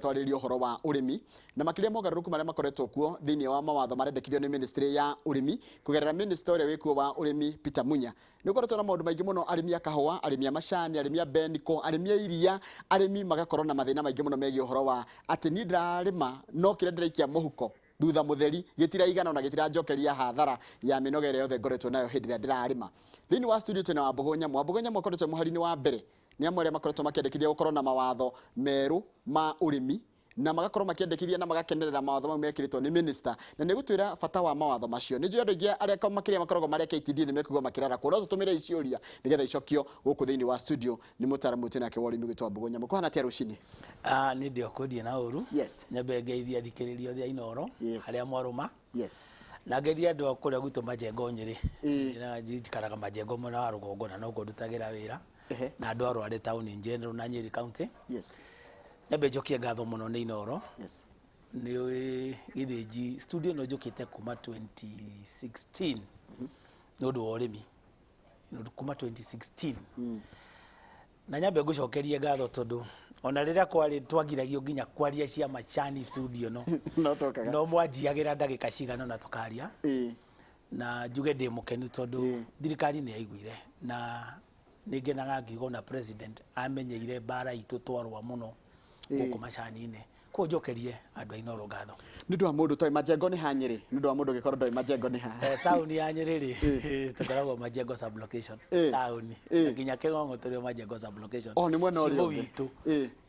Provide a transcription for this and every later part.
Twarĩrĩrie ũhoro wa ũrĩmi na makĩria mogarũrũku marĩa makoretwo kuo thĩinĩ wa mawatho marendekithio nĩ ministry ya ũrĩmi kũgerera minister ũrĩa wĩkuo wa ũrĩmi, Peter Munya. Nĩ ũkoretwo na maũndũ maingĩ mũno, arĩmi a kahũa, arĩmi a macani, arĩmi a beniko, arĩmi a iria, arĩmi magakorwo na mathĩna maingĩ mũno megiĩ ũhoro wa atĩ niĩ ndĩrarĩma no kĩrĩa ndĩraikia mũhuko thutha mũtheri gĩtiraigana ona gĩtiranjokeria hathara ya mĩnoga ĩrĩa yothe ngoretwo nayo hĩndĩ ĩrĩa ndĩrarĩma. Thĩinĩ wa studio twĩna Wambũgũ Nyamu. Wambũgũ Nyamu akoretwo mũhari-inĩ wa mbere nĩ amwe arĩa makoretwo makĩendekithia gũkorwo na mawatho merũ ma ũrĩmi, na magakorwo makĩendekithia na magakenerera mawatho mau mekĩrĩtwo nĩ minister, na nĩ gũtwĩra bata wa mawatho macio. Nĩ njũĩ andũ aingĩ arĩa makĩria makoragwo marĩ a KTDA nĩ mekũigua makĩrara kuo, no tũtũmĩre ciũria nĩgetha icokio gũkũ thĩinĩ wa studio nĩ mũtaaramu witũ nake wa ũrĩmi gwĩtwo Wambũgũ Nyamu. Kũhana atĩa rũcinĩ? Ah, niĩ ndĩ o kũndiĩ na ũru. Yes. Nyambe ngeithie athikĩrĩria othe a Inooro Yes. harĩa mwarũma. Yes. Na ngeithie andũ a kũrĩa gwitũ Majengo Nyĩrĩ. Ĩĩ. Njikaraga Majengo mwena wa rũgongo na nokuo ndutagĩra wĩra. Ehe. Na andũ a Rware town in general na Nyeri County. Yes. Nyambe njokie ngatho mũno nĩ Inooro. Yes. Nĩ gĩthĩnji studio ĩno njũkĩte kuma 2016 nĩ ũndũ wa ũrĩmi. Nĩ ũndũ kuma 2016. Na nyambe ngũcokerie ngatho tondũ ona rĩrĩa kwarĩ twagiragio nginya kwaria cia macani studio no No twokaga. No mwanjiagĩra ndagĩka cigana na tũkaria. Ĩĩ. Na njuge ndĩ mũkenu tondũ thirikari nĩ yaiguire, na nĩ ngenaga ngiuga ona president amenyeire mbara itũ twarũa mũno gũkũ macani-inĩ. Koguo njokerie andũ a Inooro ngatho. Nĩ ũndũ wa mũndũ ũtoĩ Majengo nĩ ha Nyĩrĩ, nĩ ũndũ wa mũndũ ũngĩkorwo ndoĩ Majengo nĩ ha. Taũni ya Nyĩrĩ rĩ, tũkoragwo Majengo sub location taũni. Na nginya Kĩng'ong'o tũrĩ o Majengo sub location. Oh, nĩ mwena ũrĩa Cibũ ũngĩ. witũ.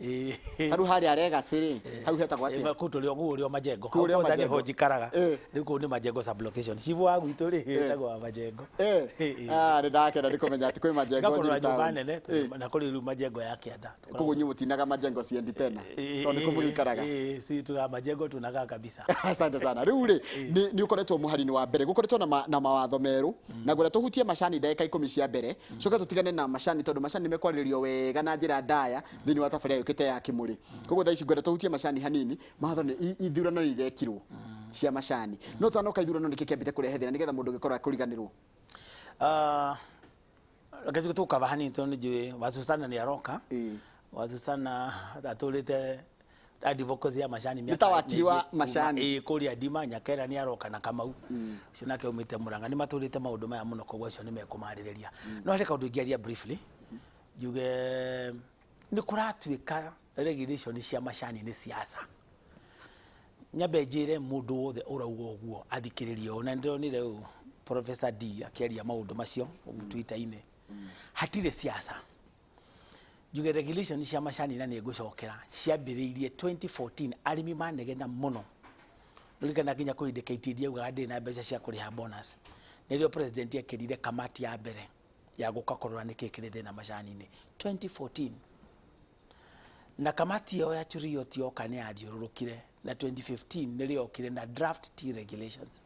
Ĩĩ. Ta rĩu harĩa Legacy rĩ, hau hetagwo atĩa? Kũu tũrĩ o kũu ũrĩ o Majengo. Kũu ũrĩ o Hau kwanza Majengo. nĩho njikaraga. Ĩĩ. Rĩu kũu nĩ Majengo sub location. Cibũ wa gwitũ rĩ, etagwo wa Majengo. Ĩĩ. Ĩĩ. Ah, nĩ ndakena nĩ kũmenya atĩ kwĩ Majengo Ngakorwo na Nyĩrĩ nyũmba taũni. nene, Ĩĩ. na kũrĩ rĩu Majengo ya kĩanda. Koguo inyuĩ mũtinaga Majengo ciendi tena tondũ nĩkuo mũgĩikaraga. Ĩĩ, si tuga Majengo tunakaa kabisa. Asante sana. Rĩu rĩ, nĩ ũkoretwo mũhari-inĩ wa mbere, gũkoretwo na mawatho merũ, na ngwenda tũhutie macani ndagĩka 10 cia mbere, coke tũtigane na macani tondũ macani nĩ mekwarĩrĩrio wega na njĩra ndaya thĩinĩ wa tabarĩra yũkĩte ya Kĩmũrĩ. Koguo thaa ici ngwenda tũhutie macani hanini. Mawatho nĩ ithurano nĩ irekirwo cia macani, no tũtanoka ithurano nĩkĩ kĩambĩte kũrehe thĩna nĩgetha mũndũ ũngĩkorwo akũriganĩrwo? Ah, reke tuge tũkaba hanini tondũ nĩ njũĩ wa Susana nĩ aroka. Ĩĩ. Wa Susana atũrĩte advocacy ya macani Nĩ ta mĩaka wakiri wa mĩingĩ kuma- macani. Ĩĩ, kũrĩa Ndima Nyakera nĩ aroka na Kamau ũcio nake aumĩte Murang'a, nĩ matũrĩte maũndũ maya mũno, koguo acio nĩ mekũmarĩrĩria. No harĩ kaũndũ ingĩaria briefly njuge nĩ kũratuĩka regulation cia macani nĩ siasa. Nyambe njĩre mũndũ wothe ũrauga ũguo athikĩrĩrie ũũ, na nĩndĩronire ũũ Professor D akĩaria maũndũ macio Twitter-inĩ. Hatirĩ siasa. Njuge regulation cia macani, na nĩ ngũcokera, ciambĩrĩirie 2014, arĩmi manegena mũno. Ririkana nginya kũrĩ hĩndĩ KTDA yaugaga ndĩrĩ na mbeca cia kũrĩha bonus. Nĩrĩo president ekĩrire kamati ya mbere ya gũka kũrora nĩkĩ kĩrĩ thĩna macani-inĩ 2014, na kamati ĩyo ya Churiot yoka nĩ yathiũrũrũkire, na 2015 nĩrĩo yokire na draft tea regulations.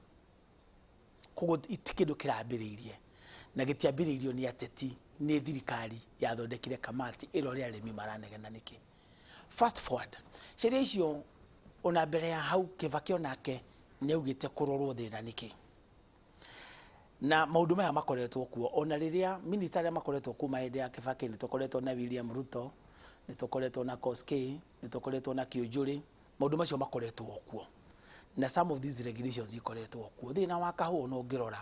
Koguo ti kĩndũ kĩrambĩrĩirie na gĩtiambĩrĩirio nĩ ateti, nĩ thirikari yathondekire kamati ĩrore arĩmi maranegena nĩkĩ. Fast forward, sheria icio ona mbere ya hau Kibaki onake nĩ augĩte kũrorwo thĩna nĩkĩ, na maũndũ maya makoretwo kuo ona rĩrĩa minister arĩa makoretwo kuma hĩndĩ ya Kibaki. Nĩ tũkoretwo na William Ruto, nĩ tũkoretwo na Koskei, nĩ tũkoretwo na Kiunjuri. Maũndũ macio makoretwo kuo na some of these regulations ikoretwo kuo. Thĩna wa kahũa, ona ũngĩrora,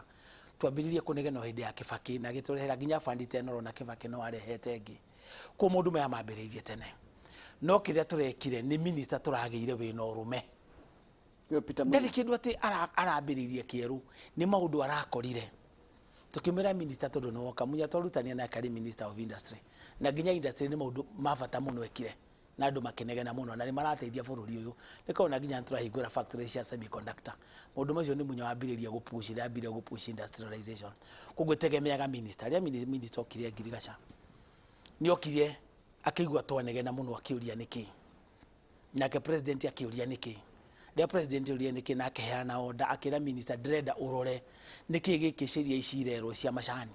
twambĩrĩirie kũnegena hĩndĩ ya Kibaki na gĩtũrehera nginya fund tenoro, na Kibaki no arehete ĩngĩ. Koguo maũndũ maya mambĩrĩirie tene, no kĩrĩa tũrekire nĩ minister tũragĩire wĩna ũrũme. Nĩwe Peter Munya. Ndarĩ kĩndũ atĩ arambĩrĩirie kĩerũ, nĩ maũndũ arakorire. Tũkĩmwĩra minister, tondũ nĩ woka Munya twarutania nake arĩ minister of industry, na nginya industry nĩ maũndũ ma bata mũno ekire na andũ makĩnegena mũno, na nĩ marateithia bũrũri ũyũ. Nĩ kona nginya nĩ tũrahingũra factory cia semiconductor. Maũndũ macio nĩ Munya wambĩrĩria gũpush rĩrĩa ambire gũpush industrialization. Koguo ĩtegemeaga minister. Rĩrĩa minister okire Ngirigaca, nĩ okire akĩigua twanegena mũno, akĩũria nĩkĩ, nake president akĩũria nĩkĩ. Rĩrĩa president ũria nĩkĩ, na akĩheana order, akĩra minister, "Ndĩrenda ũrore nĩkĩ gĩkĩ, sheria ici irerwo cia macani,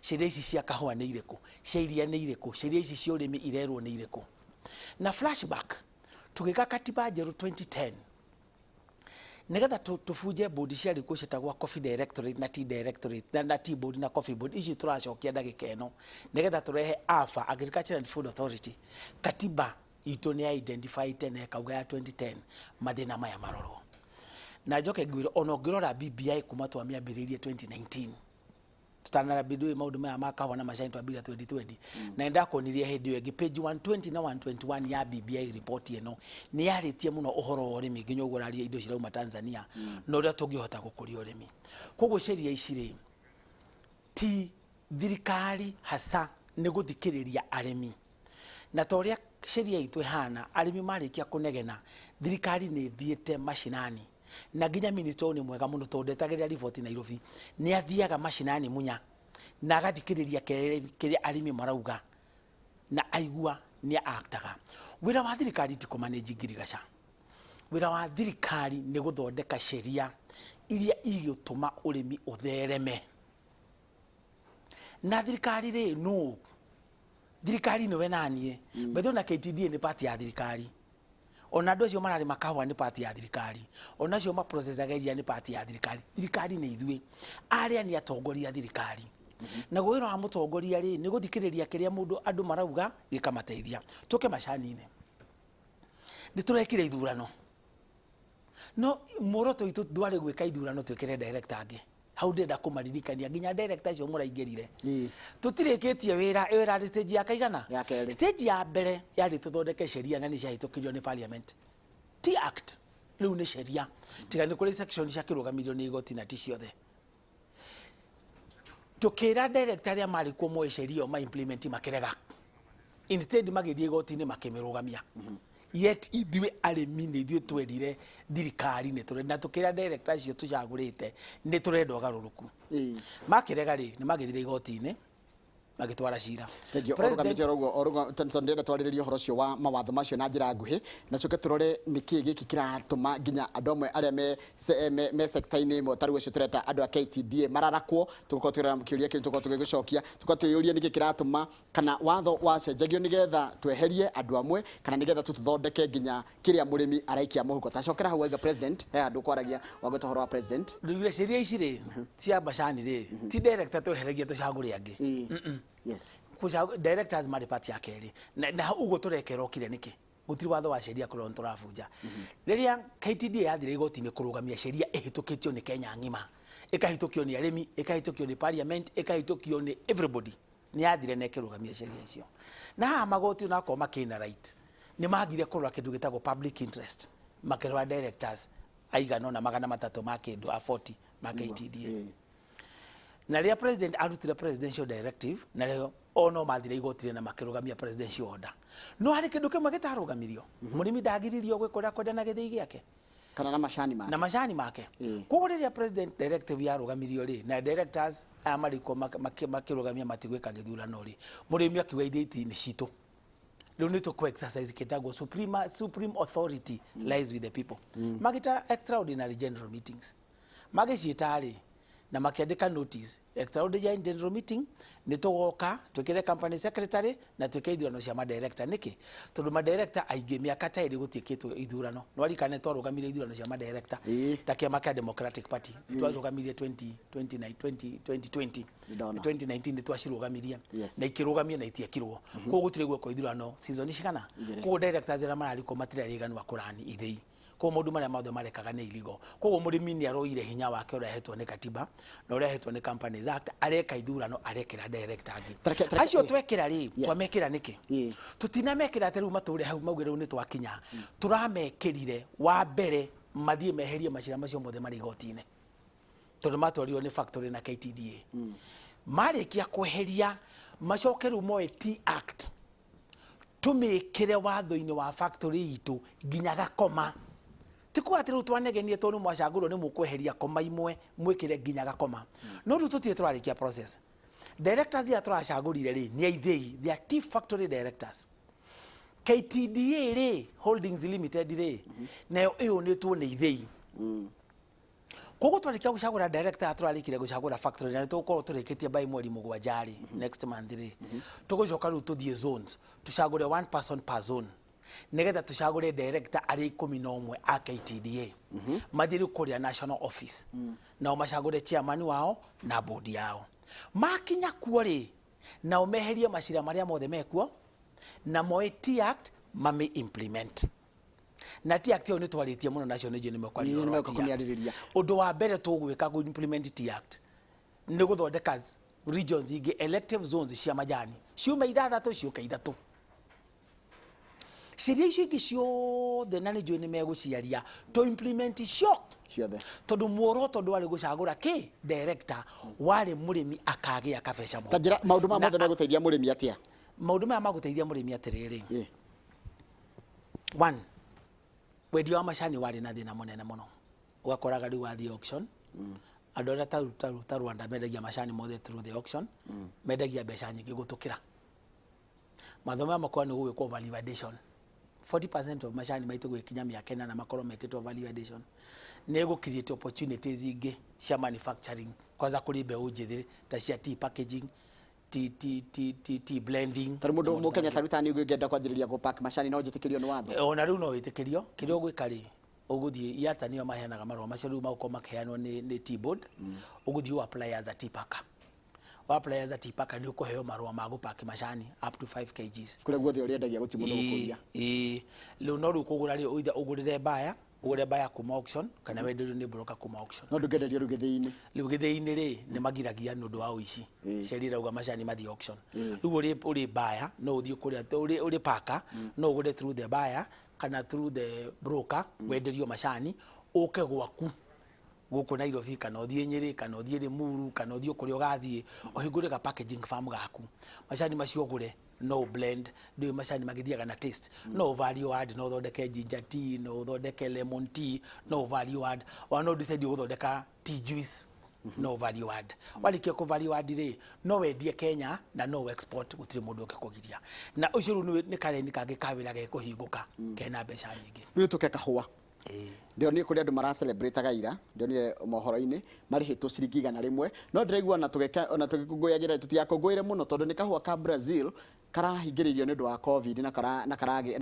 sheria ici cia kahũa nĩ irĩkũ, cia iria nĩ irĩkũ, sheria ici cia ũrĩmi irerwo nĩ irĩkũ?" Na flashback, tũgĩka katiba njerũ 2010 nigetha tũbunje board ciarĩ kuo ciĩtagwo Coffee Directorate na Tea Directorate na Tea Board na Coffee Board. Ici tũracokia ndagĩka ĩno nĩgetha tũrehe AFA, Agriculture and Food Authority. Katiba Itũ nĩ ya identify tene ĩkauga ya 2010 mathĩna maya marorwo. Na njoke ngwĩre ona ũngĩrora BBI kuma twamĩambĩrĩirie 2019 tutanarambindũĩ maũndũ maya ma kahũa na macani twambire 2020 na nĩndakuonirie hĩndĩ ĩyo ĩngĩ page 120 na 121 ya BBI report ĩno nĩ yarĩtie mũno ũhoro wa ũrĩmi nginya ũguo ũraria indo cirauma Tanzania na ũrĩa tũngĩhota gũkũria ũrĩmi. Koguo sheria ici rĩ ti thirikari hasa nĩ gũthikĩrĩria arĩmi. Na ta ũrĩa sheria itũ ĩhana, arĩmi marĩkia kũnegena, thirikari nĩ ĩthiĩte mashinani. Na nginya minister ũyũ nĩ mwega mũno tondũ ndetagĩrĩra riboti Nairobi. Nĩ athiaga mashinani Munya na agathikĩrĩria kĩrĩa arĩmi marauga na aigua nĩ actaga. Wĩra wa thirikari ti kũ manage ngirigaca. Wĩra wa thirikari nĩ gũthondeka sheria iria igũtũma ũrĩmi ũthereme. Na thirikari rĩ, nũ? Thirikari nĩwe naniĩ. By na KTDA nĩ part ya thirikari. Ona andũ acio mararĩma kahũa nĩ part ya thirikari. Ona acio maprocesaga iria nĩ part ya thirikari. Thirikari nĩ ithuĩ. Arĩa nĩ atongoria a thirikari. Naguo wĩra wa mũtongoria rĩ, nĩ gũthikĩrĩria kĩrĩa mũndũ andũ marauga gĩkamateithia. Tũke macani-inĩ. Nĩ tũrekire ithurano. No muoroto witũ ndwarĩ gwĩka ithurano twĩkĩre director angĩ. Hau ndĩrenda kũmaririkania nginya director acio mũraingĩrire. Tũtirĩkĩtie wĩra, ĩyo ĩrarĩ stage ya kaigana? Ya kerĩ. Stage ya mbere yarĩ tũthondeke sheria na nĩ ciahĩtũkirio nĩ parliament. Ti act, rĩu nĩ sheria. Tiga nĩ kũrĩ section ciakĩrũgamirio nĩ igoti na ti ciothe. Tũkĩra director arĩa marĩ kuo moe sheria ĩyo ma implement makĩrega. Instead magĩthiĩ igoti-inĩ makĩmĩrũgamia. Yet ithuĩ arĩmi nĩ ithuĩ twerire thirikari nĩ tũrenda na tũkĩra director acio tũcagũrĩte nĩ tũrenda ũgarũrũku. Makĩrega rĩ, nĩ magĩthire igoti-inĩ magĩtwara cira. Thengiũ. President Ũrũgamĩte oro ũguo, tondũ ndĩrenda twarĩrĩrie ũhoro ũcio wa mawatho macio na njĩra nguhĩ, na coke tũrore nĩkĩ gĩkĩ kĩratũma nginya andũ amwe arĩa me sector-inĩ ĩmwe ta rĩu acio tũreta andũ a KTDA mararakwo. Tũgũkorwo tũkĩrora kĩũria kĩu, tũgũkorwo tũgĩgĩcokia, tũkorwo twĩyũrie nĩkĩ kĩratũma kana watho wacenjagio nĩgetha tweherie andũ amwe kana nĩgetha tu tũthondeke nginya kĩrĩa mũrĩmi araikia mũhuko. Tacokera hau waiga president, he handũ kwaragia wagweta ũhoro wa president. Ndugire sheria ici rĩ cia macani rĩ ti director tweheragia tũcagũre angĩ. Yes. Directors marĩ part ya kerĩ na ũguo tũrekera okire nĩkĩ gũtirĩ watho wa sheria kũrĩa tũrabunja. Rĩrĩa KTDA yathire igoti-inĩ kũrũgamia sheria ĩhĩtũkĩtio nĩ Kenya ng'ima, ĩkahĩtũkio nĩ arĩmi, ĩkahĩtũkio nĩ parliament, ĩkahĩtũkio nĩ everybody, nĩ yathire na ĩkĩrũgamia sheria icio. Na haha magoti onakorwo makĩna right, nĩ magire kũrora kĩndũ gĩtagwo public interest, makĩrora directors aigana ũna 300 ma kĩndũ a 40 ma KTDA. Na rĩrĩa president arutire presidential directive, na rĩo o no mathire igoti-inĩ na makĩrũgamia presidential order. No harĩ kĩndũ kĩmwe gĩtarũgamirio, mũrĩmi ndagiririo gwĩka ũrĩa akwenda na gĩthĩi gĩake kana na macani make. Na macani make. Koguo rĩrĩa president directive yarũgamirio rĩ, na directors aya marĩ kuo makĩrũgamia matigwĩka gĩthurano rĩ, mũrĩmi akiuga ithe iti nĩ citũ. Rĩu nĩ tũkũ exercise kĩtagwo supreme authority lies with the people. Magĩta extraordinary general meetings. Magĩciĩta rĩ, na makĩandĩka notice extraordinary general meeting nĩ tũgoka twĩkĩre company secretary na twĩke ithurano cia madirector. Nĩkĩ? Tondũ madirector aingĩ mĩaka ta ĩrĩ gũtiĩkĩtwo ithurano. Nĩwaririkana nĩ twarũgamirie ithurano cia madirector ta kĩama kĩa Democratic Party. Twarũgamirie 20, 29, 20, 2020. Ndona. 2019 nĩ twacirũgamirie na ikĩrũgamio na itiekirwo. Koguo gũtirĩ gwekwo ithurano season cigana. Igĩrĩ. Koguo directors arĩa mararĩ kuo matirarĩ aiganu a kũrani ithĩi. Koguo maũndũ marĩa mothe marekaga nĩ illegal. Koguo mũrĩmi nĩ aroire hinya wake ũrĩa ahetwo nĩ katiba na ũrĩa ahetwo nĩ Companies Act, areka ithurano arekĩra director angĩ. Acio twekĩra rĩ, twamekĩra nĩkĩ? Tũtinamekĩra atĩ rĩu matũre hau mauge rĩu nĩ twakinya. Tũramekĩrire wa mbere mathiĩ meherie macira macio mothe marĩ igoti-inĩ. Tondũ matwarirwo nĩ factory na KTDA. Marĩkia kweheria macoke rĩu moe Tea Act tũmĩkĩre watho-inĩ wa factory itũ nginya gakoma. Ti kuga atĩ rĩu twanegenie tondũ nĩ mwacagũrwo nĩ mũkweheria koma imwe mwĩkĩre nginya gakoma. No rĩu tũtirĩ tũrarĩkia process. Directors aya tũracagũrire rĩ nĩ aithĩi, they are tea factory directors. KTDA rĩ Holdings Limited rĩ nayo ĩyũnĩtwo nĩ ithĩi. Koguo twarĩkia gũcagũra director tũrarĩkire gũcagũra factory na tũgũkorwo tũrĩkĩtie by mweri mũgwanja rĩ, next month rĩ, tũgũcoka rĩu tũthiĩ zones tũcagũre one person per zone nĩgetha tũcagũre director arĩa 11 a KTDA mathiĩ rĩu kũrĩa national office nao macagũre chairman wao na board yao. Makinya kuo rĩ, nao meherie macira marĩa mothe mekuo na moe Tea Act Mami implement na Tea Act ĩyo nĩ twarĩtie mũno nacio, nĩ njũĩ nĩ mekwaria Ĩĩ, ũhoro wa nĩmegũka Tea Act. kũmĩarĩrĩria. Ũndũ wa mbere tũgwĩka kũ implement Tea Act nĩ gũthondeka regions ingĩ, elective zones cia majani, ciume ithathatũ ciũke ithatũ. Ciĩria icio ingĩ ciothe, na nĩ njũĩ nĩ megũciaria, to implement cio ciothe, tondũ muoroto ndwarĩ gũcagũra kĩ director, warĩ mũrĩmi akagĩa kabeca ta njĩra maũndũ maya Na- mothe megũteithia mũrĩmi atĩa? Maũndũ maya magũteithia mũrĩmi atĩrĩrĩ. One, wendia wa macani warĩ na thĩna mũnene mũno. Ũgakoraga rĩu wathiĩ auction, andũ arĩa ta Rwanda mendagia macani mothe through the auction, mendagia mbeca nyingĩ gũtũkĩra. Mathomo maya makorwo nĩ gũgwĩkwo value addition, 40% of macani maitũ gwĩkinya mĩaka 8 makorwo mekĩtwo value addition, nĩ ĩgũ create opportunities ingĩ cia manufacturing, kwanza kũrĩ mbeũ njĩthĩ, ta cia tea packaging, tea blending. Tarĩ mũndũ na maũndũ ta mũkenya macio. Tarĩu tani ũngĩenda kwanjĩrĩria gũ pack macani, no njĩtĩkĩrio nĩ watho? Ona rĩu no wĩtĩkĩrio. Kĩrĩa ũgwĩka rĩ, ũgũthiĩ IATA, nĩo maheanaga marũa macio, rĩu magũkorwo makĩheanwo nĩ tea board. Ũgũthiĩ ũ apply as a tea packer. Wa apply as a tea packer, nĩ ũkũheo marũa ma gũpaki macani up to 5 kgs. Kũrĩa guothe ũrĩendagia gũti mũndũ gũkũria. Ĩĩ, rĩu no rĩu kũgũra rĩ, either ũgũrĩre buyer, ũgũre buyer kuma auction, kana wenderio nĩ broker kuma auction. No ndũngĩenderio rĩu gĩthĩi-inĩ? Rĩu gĩthĩi-inĩ rĩ, nĩ magiragia nĩ ũndũ wa ũici. Sheria ĩrauga macani mathiĩ auction. Rĩu ũrĩ buyer no ũthiĩ kũrĩa ũrĩ packer, no ũgũre through the buyer kana through the broker, wenderio macani ũke gwaku gũkũ Nairobi, kana ũthiĩ Nyĩrĩ, kana ũthiĩ Limuru, kana ũthiĩ kũrĩa ũgathiĩ, ũhingũre ka packaging farm gaku. Macani macio ũgũre, no blend. Ndũĩ macani magĩthiaga na taste, no value add, no ũthondeke ginger tea, no ũthondeke lemon tea, no value add, ona no decide gũthondeka tea juice, no value add. Warĩkia kũ value add rĩ, no wendie Kenya na no export, gũtirĩ mũndũ ũngĩkũgiria. Na ũcio rĩu nĩ kareni kangĩ ka wĩra gekũhingũka kena mbeca nyingĩ. Rĩu tũke kahũa. Ĩĩ. Ndĩronire kũrĩ andũ mara celebrate ira, ndĩronire mohoro-inĩ marĩhĩtwo ciringi 100. No ndĩraigua ona tũgĩka ona tũgĩkũngũyagĩra, tũtigakũngũĩre mũno, tondũ nĩ kahũa ka Brazil karahingĩrĩirio nĩ ũndũ wa COVID na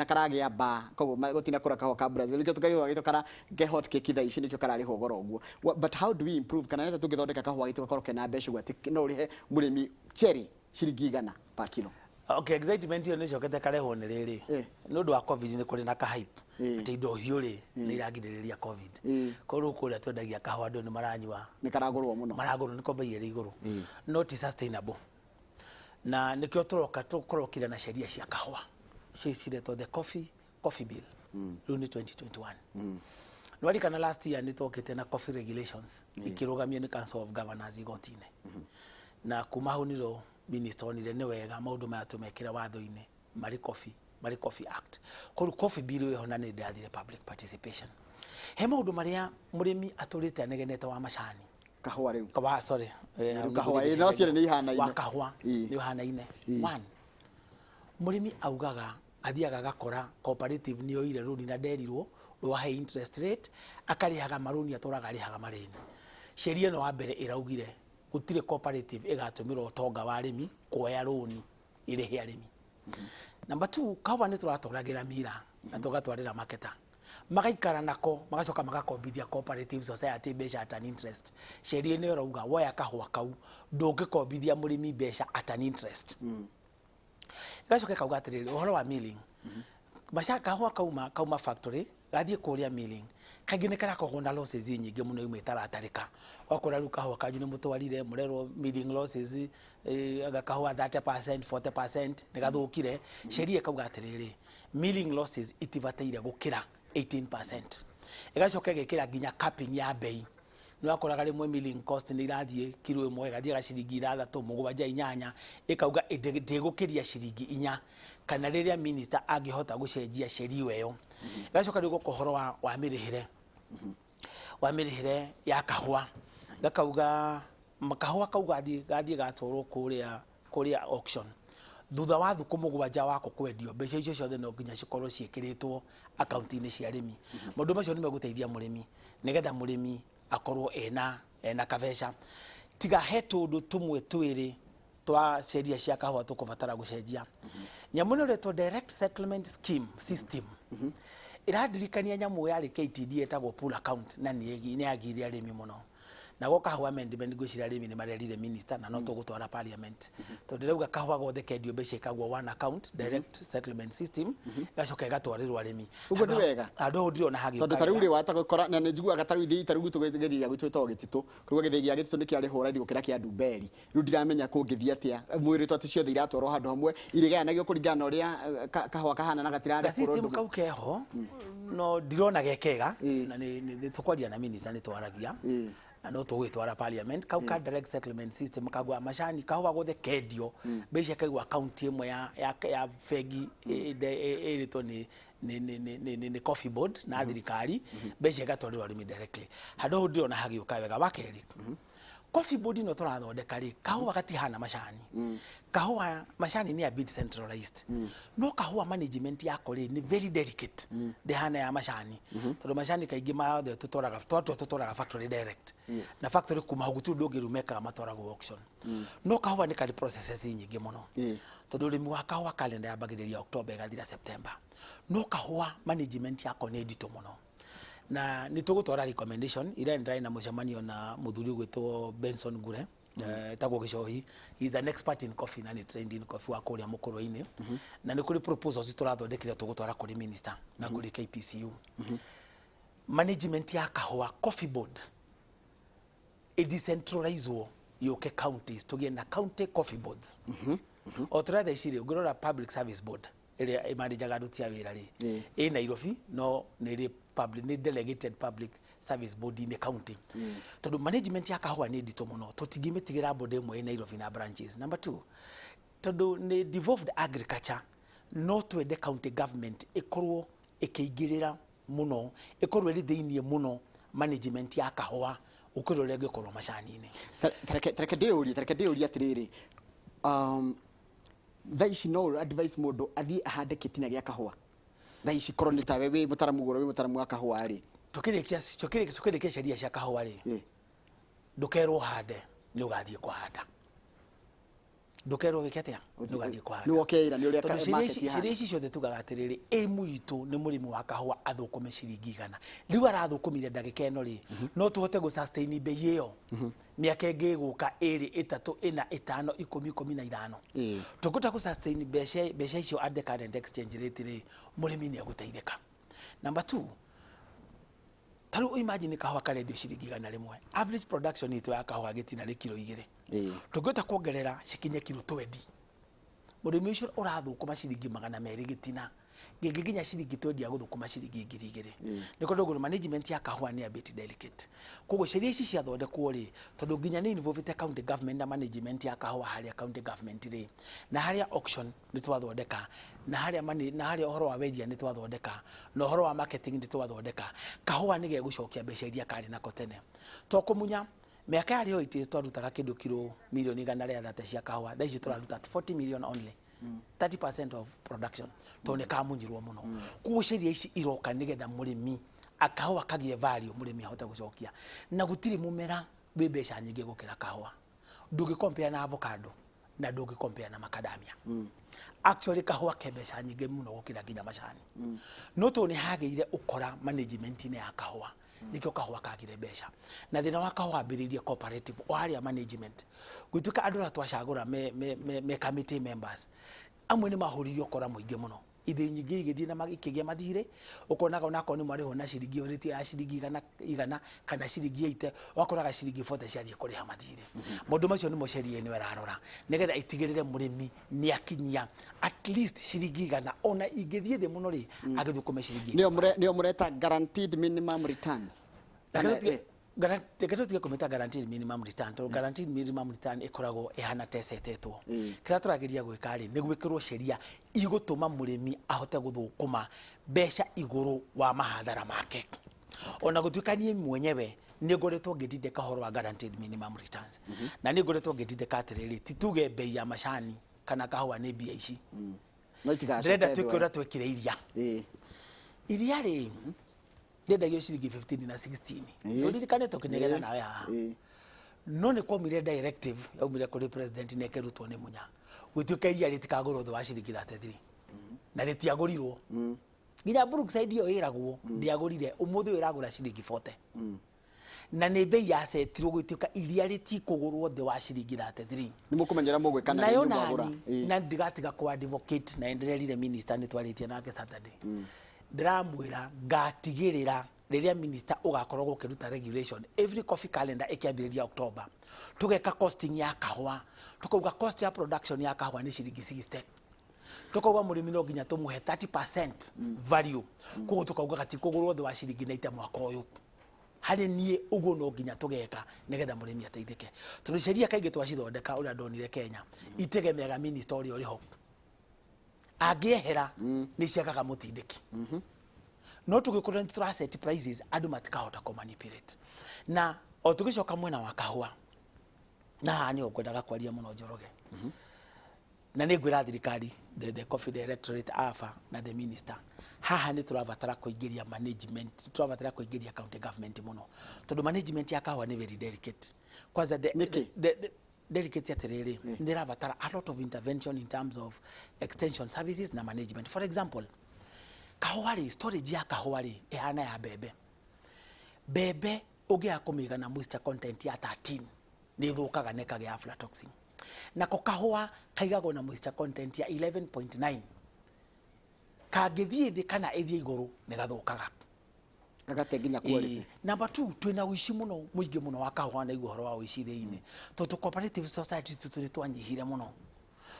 karagĩa mbaa, koguo gũtinakũra kahũa ka Brazil, nĩkĩo tũkaigua gĩtũ kara ke hot cake thaa ici, nĩkĩo kararĩhwo goro ũguo. But how do we improve, kana nĩ atĩa tũngĩthondeka kahũa gitũ gakorwo kena mbeca ũguo atĩ no ũrĩhe mũrĩmi cherry ciringi 100 per kilo? Okay, excitement ĩyo nĩ ĩcokete karehwo nĩ rĩrĩ, nĩ ũndũ wa COVID nĩ kũrĩ na ka hype atĩ indo hiũ rĩ nĩ iragirĩrĩria COVID. Koguo rĩu kũrĩa twendagia kahũa andũ nĩ maranyua. Nĩ karagũrwo mũno. Maragũrwo nĩko bei ĩrĩ igũrũ, no ti sustainable, na nĩkĩo tũroka tũkorokire na sheria cia kahũa ciretwo the coffee bill. Rĩu nĩ 2021. Nĩwarikana last year nĩ twokĩte na coffee regulations ikĩrũgamio nĩ Council of Governors igoti-inĩ, na kuma hau nĩro minister onire nĩ wega maũndũ maya tũmekĩre watho-inĩ marĩ coffee act. Koguo coffee bill ĩho na nĩ ndĩrathire public participation he maũndũ marĩa mũrĩmi atũrĩte anegenete wa macani. Kahũa rĩu. Wa, sorry. Rĩu kahũa, no cierĩ nĩ ihanaine. Wa kahũa nĩ ũhanaine. One, mũrĩmi augaga athiaga agakora cooperative nĩ yoire rũni na nderirwo rwa high interest rate, akarĩhaga marũni, atũraga arĩhaga marĩni. Sheria ĩno wa mbere ĩraugire gũtirĩ cooperative ĩgatũmĩra ũtonga wa arĩmi kuoya rũni ĩrĩhe arĩmi. Number two, kahũa nĩ tũratwaragĩra mira na tũgatwarĩra marketer, magaikara nako, magacoka magakombithia cooperative society mbeca at an interest. Sheria ĩno ĩrauga woya kahũa kau ndũngĩkombithia mũrĩmi mbeca at an interest. Ĩgacoka ĩkauga atĩrĩrĩ, ũhoro wa milling maca, kahũa kauma factory gathiĩ kũrĩa milling, kaingĩ nĩ karakoragwo na losses nyingĩ mũno, imwe itaratarĩka. Ũgakora rĩu kahũa kanyu nĩ mũtwarire, mũrerwo milling losses, anga kahũa 30% 40% nĩ gathũkire. Sheria ĩkauga atĩrĩrĩ, milling losses itibataire gũkĩra 18%. Ĩgacoka ĩgekĩra nginya capping ya bei. Nĩ wakoraga rĩmwe milling cost nĩ irathiĩ kiro ĩmwe ĩgathiaga ciringi ithathatũ, mũgwanja, inyanya, ĩkauga ndĩgũkĩria ciringi 4, kana rĩrĩa minister angĩhota gũcenjia sheria ĩyo. Ĩgacoka rĩu gũka ũhoro wa mĩrĩhĩre ya kahũa, gakauga kahũa kau gathiĩ gatwarwo kũrĩa auction, thutha wa thukũ 7 wako kwendio, mbeca icio ciothe no nginya cikorwo ciĩkĩrĩtwo akaunti-inĩ cia arĩmi. Maũndũ macio nĩ megũteithia mũrĩmi nĩgetha mũrĩmi akorwo ena kabeca. Tiga he tũndũ tũmwe twĩrĩ twa sheria cia kahũa tũkũbatara gũcenjia. Nyamũ ĩno ĩretwo direct settlement scheme system, ĩrandirikania nyamũ yarĩ KTD ĩtagwo pool account, na nĩ yagire arĩmi mũno. Na gwo kahũa amendment, ngwĩciria arĩmi nĩ marerire minister na no tũgũtwara parliament, tondũ ndĩrauga kahũa gothe kendio mbeca ikagwo one account, direct settlement system, gacoka ĩgatwarĩrwo arĩmi. Ũguo nĩ wega. Handũ hau ndirona hagĩũka Tondũ ta rĩu wega. Rĩ watagũkora na nĩ njiguaga ta rĩu ithĩi, ta rĩu gwitũ gĩthĩi gĩa gwitũ gĩtagwo Gĩtitũ, koguo gĩthĩi gĩa Gĩtitũ nĩ kĩarĩhwo raithi gũkĩra kĩa Ndumberi. Rĩu ndiramenya kũngĩthiĩ atĩa mwĩrĩtwo atĩ ciothe iratwarwo handũ hamwe, irĩgayanagio kũringana na ũrĩa kahũa kahana na gatirarĩ. Ga system kau keho no ndirona ge kega. Na nĩ tũkwaria na minister, nĩ twaragia na no tũgũgĩtwara parliament kau ka direct settlement system, kagwa macani, kahũa gothe kendio mbeca kaigwo account ĩmwe ya bengi ĩrĩtwo nĩ Coffee Board na thirikari, mbeca igatwarĩrwo arĩmi directly. Handũ hau ndirona hagĩũka wega. Wa kerĩ, Coffee Board ĩno tũrathondeka rĩ, kahũa gatihana macani. Kahũa, macani nĩ a bit centralized, no kahũa management yako rĩ nĩ very delicate, ndĩhana ya macani, tondũ macani kaingĩ mothe tũtwaraga, twatua tũtwaraga factory direct. Na factory kuma hau gũtirĩ ũndũ ũngĩ rĩu mekaga, matwaragwo auction. No kahũa nĩ karĩ processes nyingĩ mũno, tondũ ũrĩmi wa kahũa kalenda yambagĩrĩria October ĩgathira September. No kahũa management yako nĩ nditũ mũno na nĩ tũgũtwara recommendation ira. Nĩ na mũcemanio na mũthuri ũgwĩtwo Benson Ngure, etagwo Gĩcohi. He is an expert in coffee na nĩ trained in coffee wa kũrĩa Mũkũrwe-inĩ, na nĩ kũrĩ proposals tũrathondekire tũgũtwara kũrĩ minister na kũrĩ KPCU. Management ya kahũa, Coffee Board ĩdecentralizwo yũke counties, tũgĩe na county coffee boards. O tũrĩa thaa ici rĩ, ũngĩrora Public Service Board ĩrĩa ĩmanĩjaga aruti a wĩra rĩ, ĩ Nairobi, no nĩ ĩrĩ public, nĩ delegated Public Service Board inĩ county, tondũ management ya kahũa nĩ nditũ mũno, tũtingĩmĩtigĩra board ĩmwe ĩ Nairobi na branches. Number two, tondũ nĩ devolved agriculture, no twende county government ĩkorwo ĩkĩingĩrĩra mũno, ĩkorwo ĩrĩ thĩiniĩ mũno management ya kahũa gũkĩra ũrĩa ĩngĩkorwo macani-inĩ. Tareke ndĩũrie atĩrĩrĩ, thaa ici no advice mũndũ athiĩ ahande kĩtina gĩa kahũa thaa ici, korwo nĩ tawe wĩ mũtaramu ũrĩa wĩ mũtaramu wa kahũa rĩ? Tũkĩrĩkia sheria cia kahũa rĩ, ndũkerwo hande, nĩ ũgathiĩ kũhanda. Ndũkerwo wĩke atĩa, nĩ ũgathiĩ kũhanda. Nĩ wokeira nĩ ũrĩa Tondũ sheria market sheria ihana. Ici ciothe tugaga atĩrĩrĩ, aim itũ nĩ mũrĩmi wa kahũa athũkũme ciringi 100. Rĩu arathũkũmire ndagĩka ĩno rĩ, no tũhote gũ sustain mbei ĩyo mĩaka ĩngĩ ĩgũka 2, 3, 4, 5, 10, 15? Tũngĩhota gũ sustain mbeca icio at the current exchange rate rĩ, mũrĩmi nĩ egũteithĩka. Number two, ta rĩu imagine kahũa karendio ciringi 100, average production itũ ya kahũa gĩtina nĩ kiro 2. Tũngĩhota kuongerera cikinye kiro 20, mũrĩmi ũcio ũrathũkũma ciringi 200 gĩtina gĩngĩkinya ciringi 20, agũthũkũma ciringi 2000. Nĩ kũndũ ũguo management ya kahũa nĩ a bit delicate. Koguo sheria ici ciathondekwo rĩ, tondũ nginya nĩ involved county government na management ya kahũa harĩa county government rĩ, na harĩa auction nĩ twathondeka, na harĩa na harĩa ũhoro wa wendia nĩ twathondeka, na ũhoro wa marketing nĩ twathondeka, kahũa nĩ gegũcokia mbeca iria karĩ nako tene. To kũmunya mĩaka yarĩ ho 80s twarutaga kĩndũ kiro mirioni 130 cia kahũa, thaa ici tũraruta 40 million only, 30% of production, tondũ nĩ kamunyirwo mũno. Koguo sheria ici iroka nĩgetha mũrĩmi akahũa kagĩe value, mũrĩmi ahote gũcokia. Na gũtirĩ mũmera wĩ mbeca nyingĩ gũkĩra kahũa. Ndũngĩ compare na avocado na ndũngĩ compare na macadamia. Actually kahũa ke mbeca nyingĩ mũno gũkĩra nginya macani. No tondũ nĩ hagĩire ũkora management-inĩ ya kahũa, nĩkĩo kahũa kagire mbeca. Na thĩna wa kahũa wambĩrĩirie cooperative, o harĩa management gwĩtuĩka andũ arĩa twacagũra me committee members amwe nĩ mahũririe ũkora mũingĩ mũno, ithĩ nyingĩ igĩthiĩ na ikĩgĩa mathirĩ. Ũkonaga onakorwo nĩ mwarĩhwo na ciringi ĩyo rĩti ya ciringi 100 kana ciringi 80, ũgakoraga ciringi 40 ciathiĩ kũrĩha mathirĩ. Maũndũ macio nĩmo sheria ĩno ĩrarora, nĩgetha ĩtigĩrĩre mũrĩmi nĩ akinyia at least ciringi 100, ona ingĩthiĩ thĩ mũno rĩ, agĩthũkũme ciringi Nĩo mũreta guaranteed minimum returns? Reke tũtige kũmĩta guaranteed minimum return, tondũ guaranteed minimum return ĩkoragwo ĩhana ta ĩcetetwo. Kĩrĩa tũrageria gwĩka rĩ, nĩ gwĩkĩrwo sheria igũtũma mũrĩmi ahote gũthũkũma mbeca igũrũ wa mahathara make. Ona gũtuĩka niĩ mwenyewe nĩ ngoretwo ngĩtindĩka ũhoro wa guaranteed minimum returns, na nĩ ngoretwo ngĩtindĩka atĩrĩrĩ, ti tuge mbei ya macani kana kahũa nĩ mbia ici, No itigacoke ndĩrenda thĩ twĩke ũrĩa twekire iria. Iria rĩ rĩendagio ciringi 15 na 16. Tũririkane tũkĩnegena nawe haha. No nĩ kwaumire directive yaumire kũrĩ president na ĩkĩrutwo nĩ Munya, gwĩtuĩka iria rĩtikagũrwo thĩ wa ciringi 33, na rĩtiagũrirwo. Nginya Brookside ĩyo ĩragwo ndĩagũrire, ũmũthĩ ũyũ ĩragũra ciringi 40. Na nĩ bei yacetirwo gwĩtuĩka iria rĩtikũgũrwo thĩ wa ciringi 33. Nĩ mũkũmenyera mũgwĩka na nayo rĩu mwagũra. Nani na ndigatiga ku advocate na ndererire minister, nĩ twarĩtie nake Saturday, ndĩramwĩra ngatigĩrĩra rĩrĩa minister ũgakorwo gũkĩruta regulation, every coffee calendar ĩkĩambĩrĩria October, tũgeka costing ya kahũa, tukauga cost ya production ya kahũa nĩ ciringi 60, tukauga mũrĩmi no nginya tũmũhe 30% value, koguo tukauga gatikũgũrwo thĩ wa ciringi 90 mwaka ũyũ. Harĩ niĩ ũguo no nginya tũgeka nĩgetha mũrĩmi ateithĩke, tondũ sheria kaingĩ twacithondeka, ũrĩa ndonire Kenya, itegemeaga minister ũrĩa ũrĩ ho. Angĩehera, nĩ ciagaga mũtindĩki. No tũgĩkorwo nĩ tũra set prices, andũ matikahota kũ manipulate. Na o tũgĩcoka mwena wa kahũa, na haha nĩho ngwendaga kwaria mũno, Njoroge, na nĩ ngwĩra thirikari, the coffee directorate, AFA na the minister, haha nĩ tũrabatara kũingĩria management, tũrabatara kũingĩria county government mũno, tondũ management ya kahũa nĩ very delicate. Kwanza the, Nĩkĩ? the delicate atĩrĩrĩ, nĩ ĩrabatara a lot of intervention in terms of extension services na management. For example, kahũa rĩ, storage ya kahũa rĩ, ĩhana ya mbembe. Mbembe ũngĩaga kũmĩiga na moisture content ya 13, nĩ ĩthũkaga na ĩkagĩa aflatoxin. Nako kahũa kaigagwo na moisture content ya 11.9. Kangĩthiĩ thĩ kana ĩthiĩ igũrũ, nĩ gathũkaga. Gagate nginya quality. Ĩĩ. Number two, twĩna ũici mũno mũingĩ mũno wa kahũa, na igua ũhoro wa ũici thĩinĩ, tondũ cooperative society tũtũ nĩ twanyihire mũno.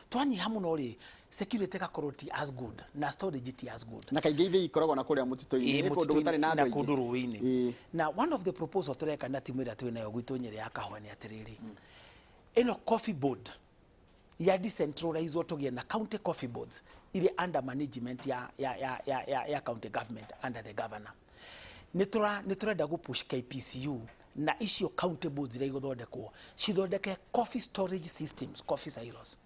Twanyiha mũno rĩ, security ĩgakorwo ti as good na storage ti as good. Na kaingĩ ithĩi ikoragwo na kũrĩa mũtitũ-inĩ, nĩ kũndũ gũtarĩ na andũ na aingĩ. Kũndũ rũĩ-inĩ. Na one of the proposal tũreka na timu ĩrĩa twĩ nayo gwitũ Nyĩrĩ ya kahũa nĩ atĩrĩrĩ, ĩno coffee board ya decentralized, tũgĩe na county coffee boards irĩ under management ya county government under the governor. Nĩ tũrenda gũ push KPCU na icio county boards iria igũthondekwo cithondeke coffee storage systems, coffee silos,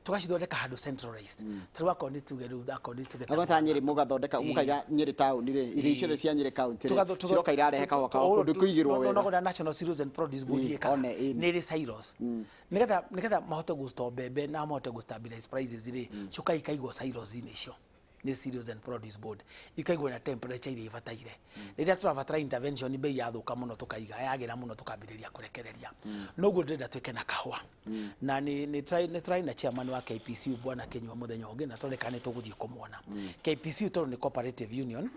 tũgacithondeka handũ centralized. Tarĩu akorwo nĩ tuge, rĩu akorwo nĩ tuge ta Agwa ta Nyĩrĩ mũgathondeka, mũkaiga Nyĩrĩ taũni rĩ, ithĩi ciothe cia Nyĩrĩ county rĩ, ciroka irarehe kahũa kao kũndũ kũigĩrwo wega. No National Cereals and Produce Board ĩkaga one, ĩĩ. Nĩ ĩrĩ silos nĩgetha mahote gũ store mbembe na mahote gũ stabilize prices rĩ, ciũkaga ikaigwo silos-inĩ icio nĩ Cereals and Produce Board, ikaigwo na temperature iria ibataire. Rĩrĩa tũrabatara intervention, bei yathũka mũno tũkaiga, yagĩra mũno tũkambĩrĩria kũrekereria. Noguo ndĩrenda twĩke na kahũa. Na nĩ tũrarĩ na chairman wa KPCU, Bwana Kinyua, mũthenya ũngĩ, na tũreka nĩ tũgũthiĩ kũmuona. KPCU, tondũ nĩ cooperative union,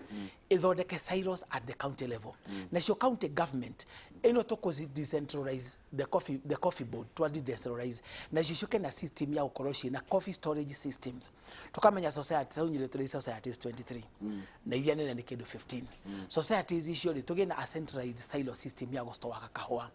ĩthondeke silos at the county level. Nacio county government ĩno tũkũ decentralize the coffee board, twa decentralize nacio ciũke na system ya gũkorwo ciĩna coffee storage systems. Tukamenya society rĩu Nyĩrĩ tũrĩ societies 23, na iria nene nĩ kĩndũ 15 societies. Icio rĩ, tũgĩe na a centralized silo system ya gũstoaga kahũa.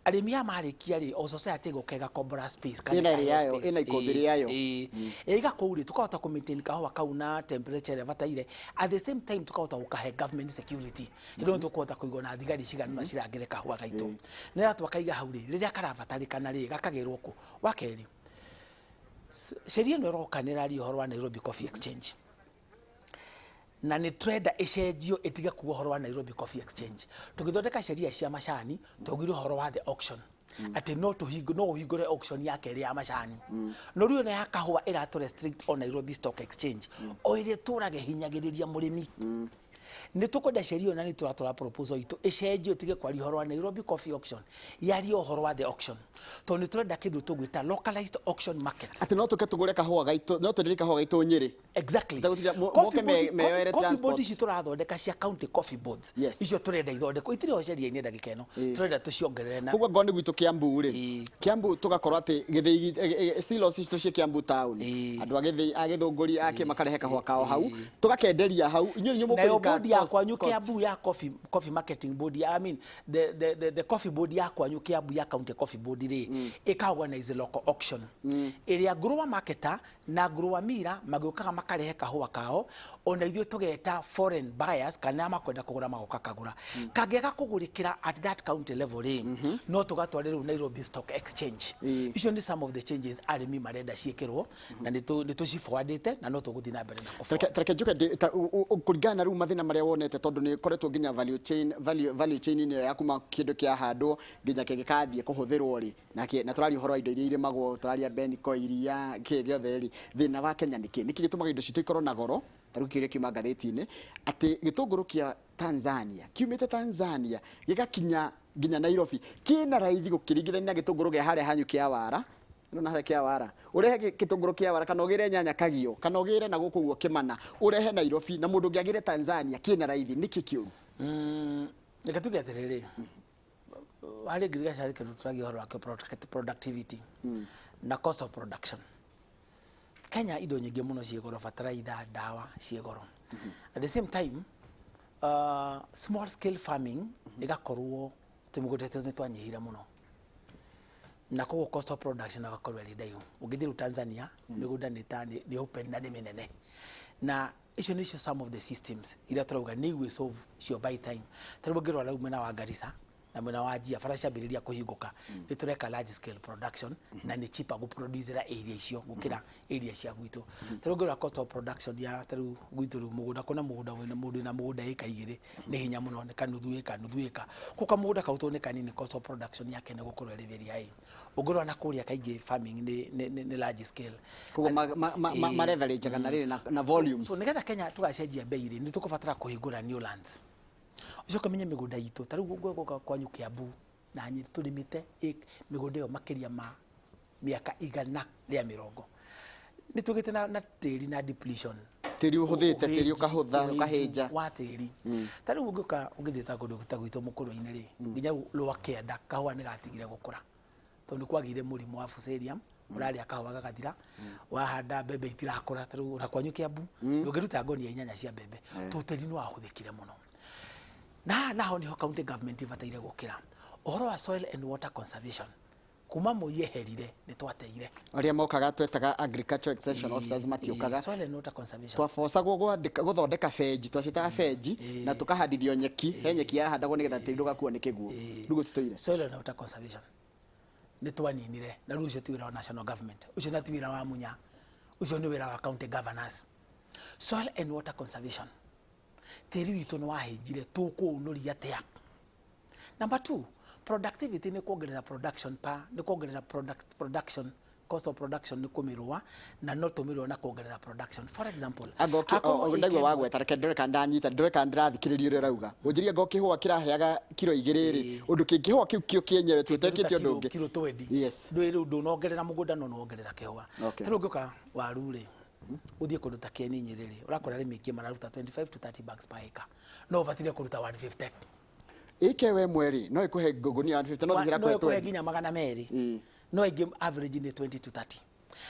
Arĩmi aya marĩkia rĩ, o society ĩgoka ĩgakombora space kana Ĩna ĩrĩa ĩkaheo yayo, space. Ĩna ikũmbĩ rĩayo. Ĩĩ. Ĩiga kũu rĩ, tũkahota kũ maintain kahũa kau na temperature ĩrĩa ĩbataire. At the same time, tũkahota gũkahe government security. Hĩndĩ ĩyo tũkũhota kũigwo na thigari cigana ũna cirangĩre kahũa gaitũ. Nĩgetha twakaiga hau rĩ, rĩrĩa karabatarĩkana rĩ, gakagĩrwo kũ. Wa kerĩ, sheria ĩno ĩroka nĩ ĩraria ũhoro wa Nairobi Coffee Exchange, na nĩ twenda ĩcenjio ĩtige kuga ũhoro wa Nairobi Coffee Exchange. Tũgĩthondeka sheria cia macani, twaugire ũhoro wa the auction, atĩ no tũhingo no ũhingũre auction ya kerĩ ya macani. No rĩu ĩno ya kahũa ĩratũ restrict on Nairobi Stock Exchange, o ĩrĩa ĩtũraga ĩhinyagĩrĩria mũrĩmi. Nĩ tũkwenda sheria ĩyo, na nĩ tũratwara proposal itũ, ĩcenjio ĩtige kwaria ũhoro wa Nairobi Coffee Auction, yarie ũhoro wa the auction, tondũ nĩ tũrenda kĩndũ tũgwĩta localized auction markets. Atĩ no tũke tũgũre kahũa gaitũ, no twenderie kahũa gaitũ Nyĩrĩ. Exactly. Tũtegũtinda Coffee moke meyoere coffee transport. board ici tũrathondeka cia county coffee boards, icio tũrenda ithondekwo, itirĩ ho sheria-inĩ ndagĩka ĩno, tũrenda tũciongerere na Koguo ngorwo nĩ gwitũ Kiambu rĩ, Kiambu tũgakorwo atĩ gĩthĩi silos citũ ciĩ Kiambu town, andũ a gĩthĩi, a Gĩthũngũri, a kĩ, makarehe kahũa kao hau, tũgakenderia hau, inyuĩ inyuĩ Nayo mũkũringa board ya kwanyu cost. Kiambu ya coffee marketing board ya, I mean the coffee board ya kwanyu Kiambu, ya county coffee board rĩ, ĩka organize local auction ĩrĩa grower marketer na grower mira magĩũkaga makarehe kahũa kao, ona ithuĩ tũgeta foreign buyers kana makwenda kũgũra magoka kagũra. Kangĩaga kũgũrĩkĩra at that county level rĩ, no tũgatware rĩu Nairobi Stock Exchange. Icio nĩ some of the changes arĩmi marenda ciĩkĩrwo, na nĩ tũciforwardĩte na no tũgũthiĩ na mbere na kũ Tareke njuke kũringana na rĩu mathĩna marĩa wonete, tondũ nĩ koretwo nginya value chain ĩyo ya kuma kĩndũ kĩahandwo nginya kĩgĩkathiĩ kũhũthĩrwo rĩ, na tũraria ũhoro wa indo iria irĩmagwo, tũraria beniko, iria, kĩ gĩothe rĩ, thĩna wa Kenya nĩ kĩ? Nĩkĩ gĩtũmaga indo citũ ikorwo na goro? Ta rĩu kĩrĩa kiuma ngathĩti-inĩ atĩ gĩtũngũrũ kĩa Tanzania kiumĩte Tanzania gĩgakinya nginya Nairobi kĩna raithi gũkĩringithania na gĩtũngũrũ gĩa harĩa hanyu kĩa wara ĩno na harĩa kĩa wara ũrehe gĩtũngũrũ kĩa wara kana ũgĩre nyanya kagio kana ũgĩre na gũkũ ũguo kĩmana ũrehe Nairobi na mũndũ ũngĩ agĩre Tanzania kĩna raithi nĩkĩ kĩũru? Reke tuge atĩrĩrĩ, harĩ ngirigaca kĩndũ tũragia ũhoro wakĩo productivity na cost of production. Kenya indo nyingĩ mũno ciĩ goro, bataraitha, ndawa ciĩ goro. At the same time, small scale farming ĩgakorwo tũmĩgũnda tũtũ nĩ twanyihire mũno na koguo cost of production ĩgakorwo ĩrĩ ndaihu. Ũngĩthiĩ rĩu Tanzania, mĩgũnda nĩ ta nĩ open na nĩ mĩnene, na icio nĩcio some of the systems iria tũrauga nĩ igwĩ solve cio by time. Ta rĩu ũngĩrora rĩu mwena wa Garissa na mwena wa Wajir, bara ciambĩrĩria kũhingũka, nĩ tũreka large scale production na nĩ cheaper gũproducera area icio gũkĩra area cia gwitũ. Ta rĩu ũngĩrora cost of production ya ta rĩu gwitũ, rĩu mũgũnda, kwĩna mũgũnda wĩna mũndũ wĩna mũgũnda ĩka 2 nĩ hinya mũno, nĩ kanuthu ĩka, nuthu ĩka. Koguo kamũgũnda kau tondũ nĩ kanini, cost of production yake nĩ gũkorwo ĩrĩ very high. Ũngĩrora na kũrĩa kaingĩ farming nĩ large scale. Koguo ma leverage na rĩrĩ na volumes. So nĩgetha Kenya tũgacenjia bei rĩ, nĩ tũkũbatara kũhingũra new lands. Ũcoke ũmenye mĩgũnda itũ, ta rĩu gũka kwanyu Kiambu na Nyĩrĩ, tũrĩmĩte mĩgũnda ĩyo makĩria ma mĩaka 120. Nĩ tũgĩte na tĩri na depletion. Tĩri ũhũthĩte, tĩri ũkahũtha, ũkahĩnja. Wa tĩri. Ta rĩu ũngĩũka ũngĩthiĩ ta kũndũ ta gwitũ mũkũrwe-inĩ rĩ, nginya rwa kĩanda kahũa nĩ gatigire gũkũra tondũ nĩ kwagĩire mũrimũ wa fusarium ũrarĩa kahũa gagathira. Wahanda mbembe itirakũra. Ta rĩu ona kwanyu Kiambu ndũngĩruta ngonia 8 cia mbembe tondũ tĩri nĩ wahũthĩkire mũno. Na haha naho niho county government ibataire gũkĩra ũhoro wa soil and water conservation. Kuma Moi eherire nĩ twateire. Arĩa mokaga twetaga agricultural extension officers matiũkaga. Soil and water conservation. Twabocagwo gũthondeka benji, twacitaga benji na tũkahandithio nyeki, he nyeki yahandagwo nĩgetha tĩri ndũgakuo nĩ kĩguũ. Rĩu gũtitũire. Soil and water conservation nĩ twaninire, na rĩu ũcio ti wĩra wa national government, ũcio na ti wĩra wa Munya, ũcio nĩ wĩra wa county governors. Soil and water conservation, tĩri witũ nĩ wahĩnjire, tũkũũnũria atĩa? Number two, productivity nĩ kuongerera production pa nĩ kuongerera production cost of production, nĩ kũmĩrũa na no tũmĩrũa na kuongerera production. For example, akorwo Ndaigua ĩka ĩmwe- wagweta, reke ndore kana ndanyita, ndore kana ndĩrathikĩrĩria ũrĩa ũrauga. Ũnjĩrie ngo kĩhũa kĩraheaga kiro 2 rĩ, ũndũ kĩngĩhũa kĩu kĩo kĩenyewe twĩtekĩte ũndũ ũngĩ. Kiro 20. Yes. Ndũĩ rĩu ndũnongerera mũgũnda no nĩwongerera kĩhũa. Ta rĩu ũngĩũka waru rĩ, ũthiĩ kũndũ ta Kieni, Nyĩrĩ rĩ, ũrakora arĩmi aingĩ mararuta 25 to 30 bags per acre, no ũbatire kũruta 150. Ĩke we mweri no ĩkũhe ngũnia 150, no thikĩra no kũhe ĩkũhe 20. Nginya 200. No aingĩ average nĩ 20 to 30.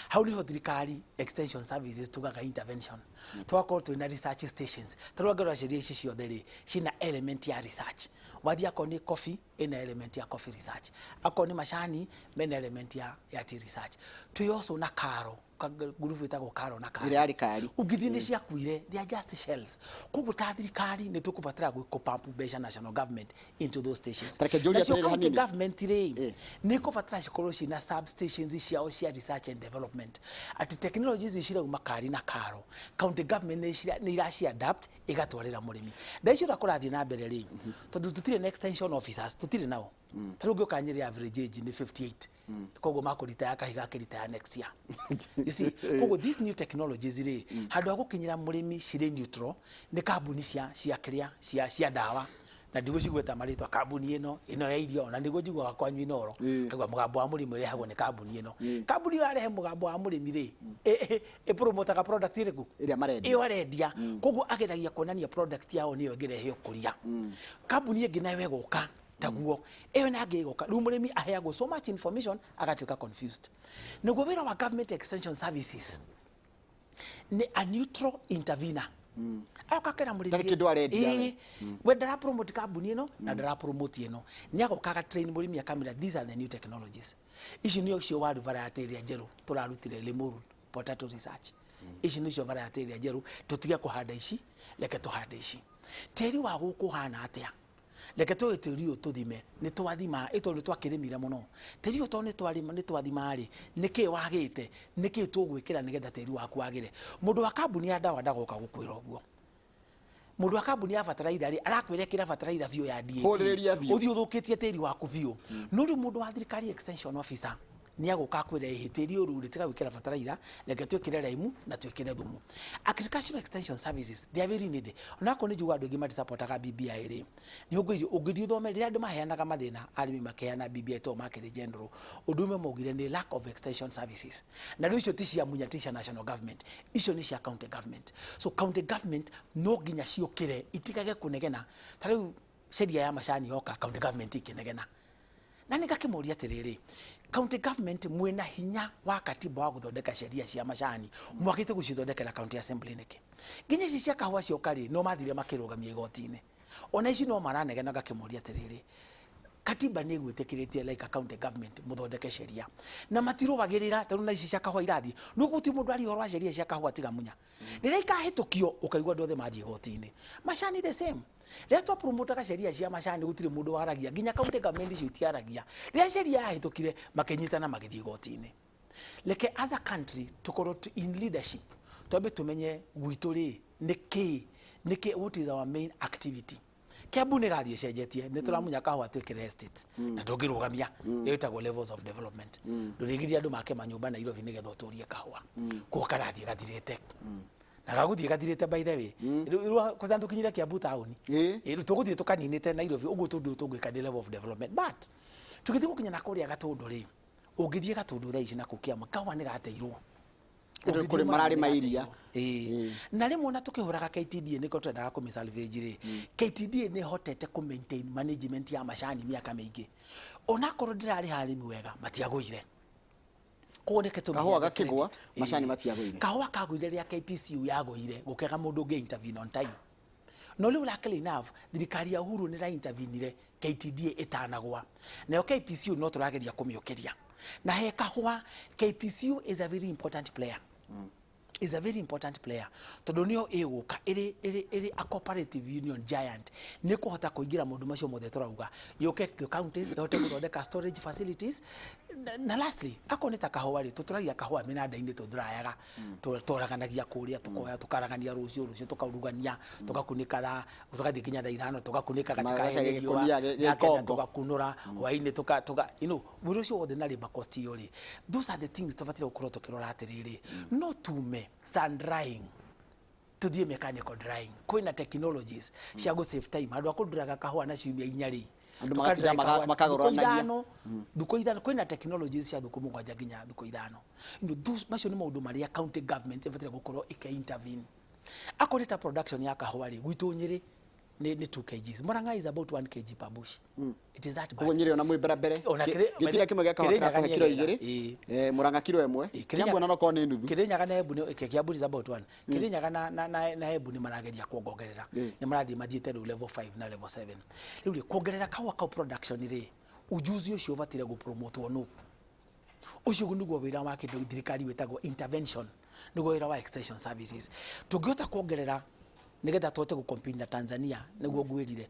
Hau niho thirikari extension services tugaga intervention, tũgakorwo twĩna research stations. Ta rĩu angĩrora ciria ici ciothe rĩ, ciĩna element ya research. Wathiĩ akorwo nĩ coffee, ĩna element ya coffee research, akorwo nĩ macani, mena element ya tea research. Twĩ also na karo ngurubu ĩtagwo karo na karo. Ĩrĩa yarĩ kari. Ũngĩthiĩ nĩ ciakuire, they are just shells. Koguo ta thirikari nĩ tũkũbatara kũpump mbeca, national government, into those stations. Ta reke njũrie Nacio atĩrĩrĩ county hanini. government rĩ, nĩ ikũbatara cikorwo ciĩna substations ciao cia research and development, atĩ technology ici cirauma kari na karo, county government nĩ iraci adapt ĩgatwarĩra mũrĩmi. Thaa ici ũrĩa kũrathiĩ na mbere rĩ, tondũ tũtirĩ na extension officers, tũtirĩ nao. Ta rĩu ũngĩũka Nyĩrĩ, average age nĩ 58, koguo makũritaya kahiga akĩritaya next year, you see. Koguo these new technologies rĩ, handũ ha gũkinyĩra mũrĩmi cirĩ neutral, nĩ kambuni cia kĩrĩa cia ndawa, na ndigũcigweta marĩtwa, kambuni ĩno ya irio, ona nĩguo njiguaga kwanyu Inoro, kaigua mũgambo wa mũrĩmi ũrehagwo nĩ kambuni ĩno. Kambuni ĩyo yarehe mũgambo wa mũrĩmi rĩ, ĩpromotaga product ĩrĩkũ? Ĩrĩa marendia. Ĩyo arendia. Koguo ageragia kuonania product yao nĩyo ĩngĩrehe ũkũria. Kambuni ĩngĩ nayo ĩgoka taguo, ĩyo nangĩ ĩgoka. Rĩu mũrĩmi aheagwo so much information agatuĩka confused. Nĩguo wĩra wa government extension services nĩ a neutral intervener, agoka akera mũrĩmi. Ndarĩ kĩndũ arendia we. We ndara promote kambuni ĩno na ndara promote ĩno, nĩ agoka aga train mũrĩmi, akamwĩra, "These are the new technologies. Ici nĩo cio waru variety ĩrĩa njerũ tũrarutire Limuru potato research. Ici nĩcio variety ĩrĩa njerũ, tũtige kũhanda ici, reke tũhande ici. Tĩri wa gũkũ ũhana atĩa? Reke tuoe tĩri ũyũ tũthime." Nĩ twathima ĩ, tondũ nĩ twakĩrĩmire mũno tĩri ũyũ, tondũ nĩ twarĩma, nĩ twathima rĩ, nĩkĩ wagĩte, nĩkĩ tũgwĩkĩra nĩgetha tĩri waku wagĩre? Mũndũ wa kambuni ya ndawa ndagoka gũkwĩra ũguo. Mũndũ wa kambuni ya bataraitha rĩ, arakwĩra ĩkĩra bataraitha biũ ya DAP. Hũrĩrĩria biũ. Ũthiĩ ũthũkĩtie tĩri waku biũ. No rĩu mũndũ wa thirikari, extension officer, Nĩ agũka akwĩre ĩhĩ tĩri ũyũ rĩu rĩ tiga gwĩkĩra bataraitha, reke twĩkĩre lime na twĩkĩre thumu. Agricultural extension services, they are very needed. Onakorwo nĩ njugaga andũ aingĩ matisapotaga BBI rĩ, nĩ ũngĩthiĩ ũngĩthiĩ ũthome rĩrĩa andũ maheanaga mathĩna, arĩmi makĩheana BBI tondũ makĩrĩ general, ũndũ ũmwe maugire nĩ lack of extension services. Na rĩu icio ti cia Munya, ti cia national government, icio nĩ cia county government. So county government no nginya ciũkĩre itigage kũnegena. Ta rĩu sheria ya macani yoka, county government ikĩnegena. Na nĩ ngakĩmoria atĩrĩrĩ, county government mwĩna hinya wa katiba wa gũthondeka sheria cia macani, mwagĩte gũcithondekera county assembly nĩkĩ? Nginya ici cia kahũa cioka rĩ, no mathire makĩrũgamia igoti-inĩ. Ona ici no maranegena. Ngakĩmoria atĩrĩrĩ, katiba nĩ ĩgwĩtĩkĩrĩtie like a county government mũthondeke sheria, na matirũagĩrĩra. Tondũ na ici cia kahũa irathiĩ, nĩ gũtirĩ mũndũ aria ũhoro wa sheria cia kahũa tiga Munya. Rĩrĩa ikahĩtũkio, ũkaigua andũ othe mathiĩ igoti-inĩ. Macani the same, rĩrĩa twapromotaga sheria cia macani, gũtirĩ mũndũ waragia, nginya county government icio itiaragia. Rĩrĩa sheria yahĩtũkire, makĩnyitana magĩthiĩ igoti-inĩ. Reke as a country tũkorwo in leadership, twambe tũmenye gwitũ rĩ nĩ kĩ, nĩ kĩ, what is our main activity. Kiambu nĩ ĩrathiĩ ĩcenjetie, nĩ tũramunya kahũa twĩkĩre estate na ndũngĩrũgamia. Ĩyo ĩtagwo levels of development. Ndũrĩgiria andũ make manyũmba Nairobi nĩgetha ũtũrie kahũa. Kuo karathiĩ gathirĩte na gagũthiĩ gathirĩte. By the way, rĩu kwanza tũkinyire Kiambu taũni. Rĩu tũgũthiĩ tũkaninĩte Nairobi ũguo. Tũndũ tũngĩka nĩ level of development, but tũgĩthiĩ gũkinya na kũrĩa Gatũndũ rĩ, ũngĩthiĩ Gatũndũ thaa ici na kũu Kĩamũ, kahũa nĩ gateirwo. Kũrĩ mararĩma iria. Ĩĩ, na rĩmwe ona tũkĩhũraga KTDA, nĩkĩo twendaga kũmĩ salvage rĩ. KTDA nĩ ĩhotete kũ maintain management ya macani mĩaka mĩingĩ, onakorwo ndĩrarĩha arĩmi wega, matiagũire. Koguo reke tũmĩheage Kahũa gakĩgũa, credit. Macani matiagũire. Kahũa kagũire rĩrĩa KPCU yagũire, gũkĩaga mũndũ ũngĩ intervene on time. No rĩu luckily enough, thirikari ya Uhuru nĩ ĩraintervenire KTDA ĩtanagwa, nayo KPCU no tũrageria kũmĩũkĩria. Na he kahũa, KPCU is a very important player, is a very important player, tondũ nĩyo ĩgũka ĩrĩ a cooperative union giant, nĩ kũhota kũingĩra maũndũ macio mothe tũrauga, yũke the counties, ĩhote gũthondeka storage facilities. Na lastly, akorwo nĩ ta kahũa rĩ, tũtũragia kahũa mĩnanda-inĩ, tũndũrayaga, twaraganagia kũrĩa, tũkoya tũkaragania, rũciũ rũciũ tũkaurugania, tũgakunĩka thaa, tũgathiĩ nginya thaa 5, tũgakunĩka gatikahe Magaca nĩ riũa, gĩkũnia thaa 9 gĩkongo. Tũgakunũra hwaĩ-inĩ, tuka tuka wĩra ũcio wothe na labor cost iyo rĩ, those are the things tũbataire gũkorwo tũkĩrora atĩrĩrĩ, no tume sun drying tuthiĩ mechanical drying. Kwĩna technologies cia gũ save time, handũ ha kũnduraga kahũa na ciumia 4 rĩ, Andũ magatinda tũkadry kahũa makagũranagia. thikũ 5, thukũ 5. Kwĩna technologies cia thukũ 7 nginya thukũ 5. Macio nĩ maũndũ marĩa county government ĩbataire gũkorwo ĩkĩ intervene. Akorwo nĩ ta production ya kahũa rĩ, gwitũ Nyĩrĩ nĩ 2 kgs, Murang'a is about 1 kg per bush. It is that bad. Koguo Nyĩrĩ ona mwĩ mbere mbere. Ona Gĩtina kĩmwe gĩa kahũa Kĩrĩnyaga kĩrakũhe nĩ kiro ĩgera. 2. Murang'a kiro 1. Kiambu ona nokorwo nĩ nuthu. Kĩrĩnyaga na Embu Kiambu is about 1. Kĩrĩnyaga na Embu nĩ marageria kuongongerera, nĩ marathiĩ mathiĩte rĩu level 5 na level 7. Rĩu rĩ, kuongerera kahũa kau production rĩ, ujuzi ũcio ũbatire gũpromotwo. No ũcio nĩguo wĩra wa kĩndũ thirikari wĩtagwo intervention, nĩguo wĩra wa extension services. Tũngĩhota kuongerera nĩgetha tũhote gũcompete na Tanzania, nĩguo ngwĩrire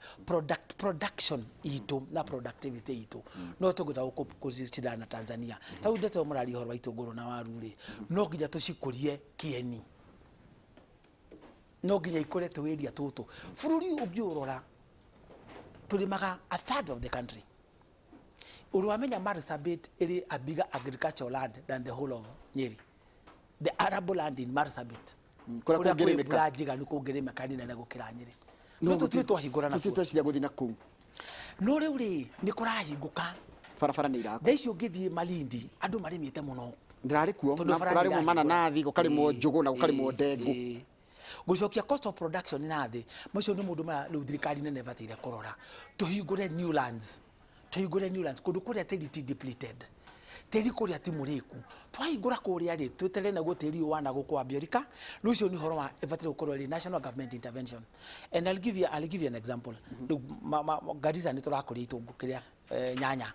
production itũ na productivity itũ, no tũngĩhota gũcindana na Tanzania. Ta rĩu ndeto mũraria ũhoro wa itũngũrũ na waru rĩ, no nginya tũcikũrie kĩeni, no nginya ikũre tũĩria tũtũ. Bũrũri ũyũ ũngĩũrora, tũrĩmaga a third of the country. Ũrĩ wamenya Marsabit ĩrĩ a bigger agricultural land than the whole of Nyeri? The arable land in Marsabit, kũrĩa kũrĩa kwĩ kũngĩrĩmĩka. Mbura njiganu kũngĩrĩmĩka nĩ nene gũkĩra Nyeri, no tũtirĩ twahingũra na Tũtirĩ tweciria gũthiĩ na kũu. No rĩu rĩ, nĩ kũrahingũka. Barabara nĩ irakwo. Thaa ici ũngĩthiĩ Malindi, andũ marĩmĩte mũno. Ndĩrarĩ kuo. Tondũ Na bara kũrarĩmwo nĩ irahingũra. Mananathi, gũkarĩmwo njũgũ na gũkarĩmwo ndengũ. Gũcokia cost of production na thĩ, macio nĩ maũndũ maya rĩu thirikari nene ĩbataire kũrora. Tũhingũre new lands, tũhingũre new lands kũndũ kũrĩa tĩri ti depleted, tĩri kũrĩa ti mũrĩku. Twahingũra kũrĩa rĩ, tweterere naguo tĩri ũyũ wana gũkũ wambia rika. Rĩu ũcio nĩ ũhoro wa ĩbataire gũkorwo ĩrĩ national government intervention. And I'll give you an example. Rĩu Garissa nĩ tũrakũria itũngũ kĩrĩa nyanya.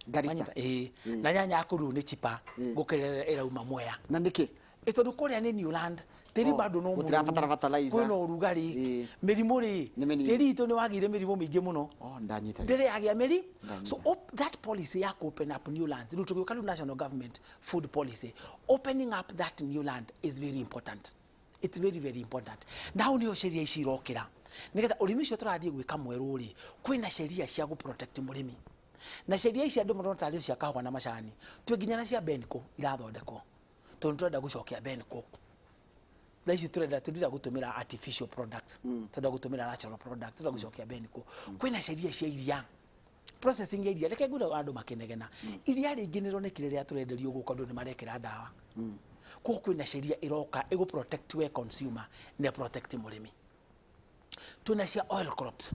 Garissa. Wanyita? Ĩĩ, na nyanya yaku rĩu nĩ cheaper gũkĩra ĩrĩa ĩrauma Mwea. Na nĩkĩ? Ĩ tondũ kũrĩa nĩ new land, tĩri Oh, bado no gũtirabatara mũnoru, fertilizer. Kwĩna ũrugarĩ. Mĩrimũ rĩ, Nĩ mĩnini. Tĩri itũ nĩ wagĩire mĩrimũ mĩingĩ mũno. Oh, ndanyita. Ndĩrĩ yagĩa mĩri. So that policy ya open up new lands, rĩu tũgĩũka rĩu national government food policy, opening up that new land is very important. It's very very important. Na hau nĩho sheria ici irokĩra, nĩgetha ũrĩmi ũcio tũrathiĩ gwĩka mwerũ rĩ, kwĩna sheria cia gũ protect mũrĩmi. Na sheria ici andũ marona tarĩ cia kahũa na macani, twĩ nginya na cia Benco irathondekwo, tondũ nĩtũrenda gũcokia Benco. Thaa ici tũrenda, tũtirenda gũtũmĩra artificial products, tũrenda gũtũmĩra natural products, tũrenda gũcokia Benco. Kwĩna sheria cia iria, processing ya iria. Reke ngwĩre, andũ makĩnegena, iria rĩingĩ nĩrĩronekire rĩrĩa tũrenderio gũkũ, andũ nĩmarekĩra ndawa. Koguo kwĩna sheria ĩroka ĩgũ protect we consumer na protect mũrĩmi. Twĩna cia oil crops.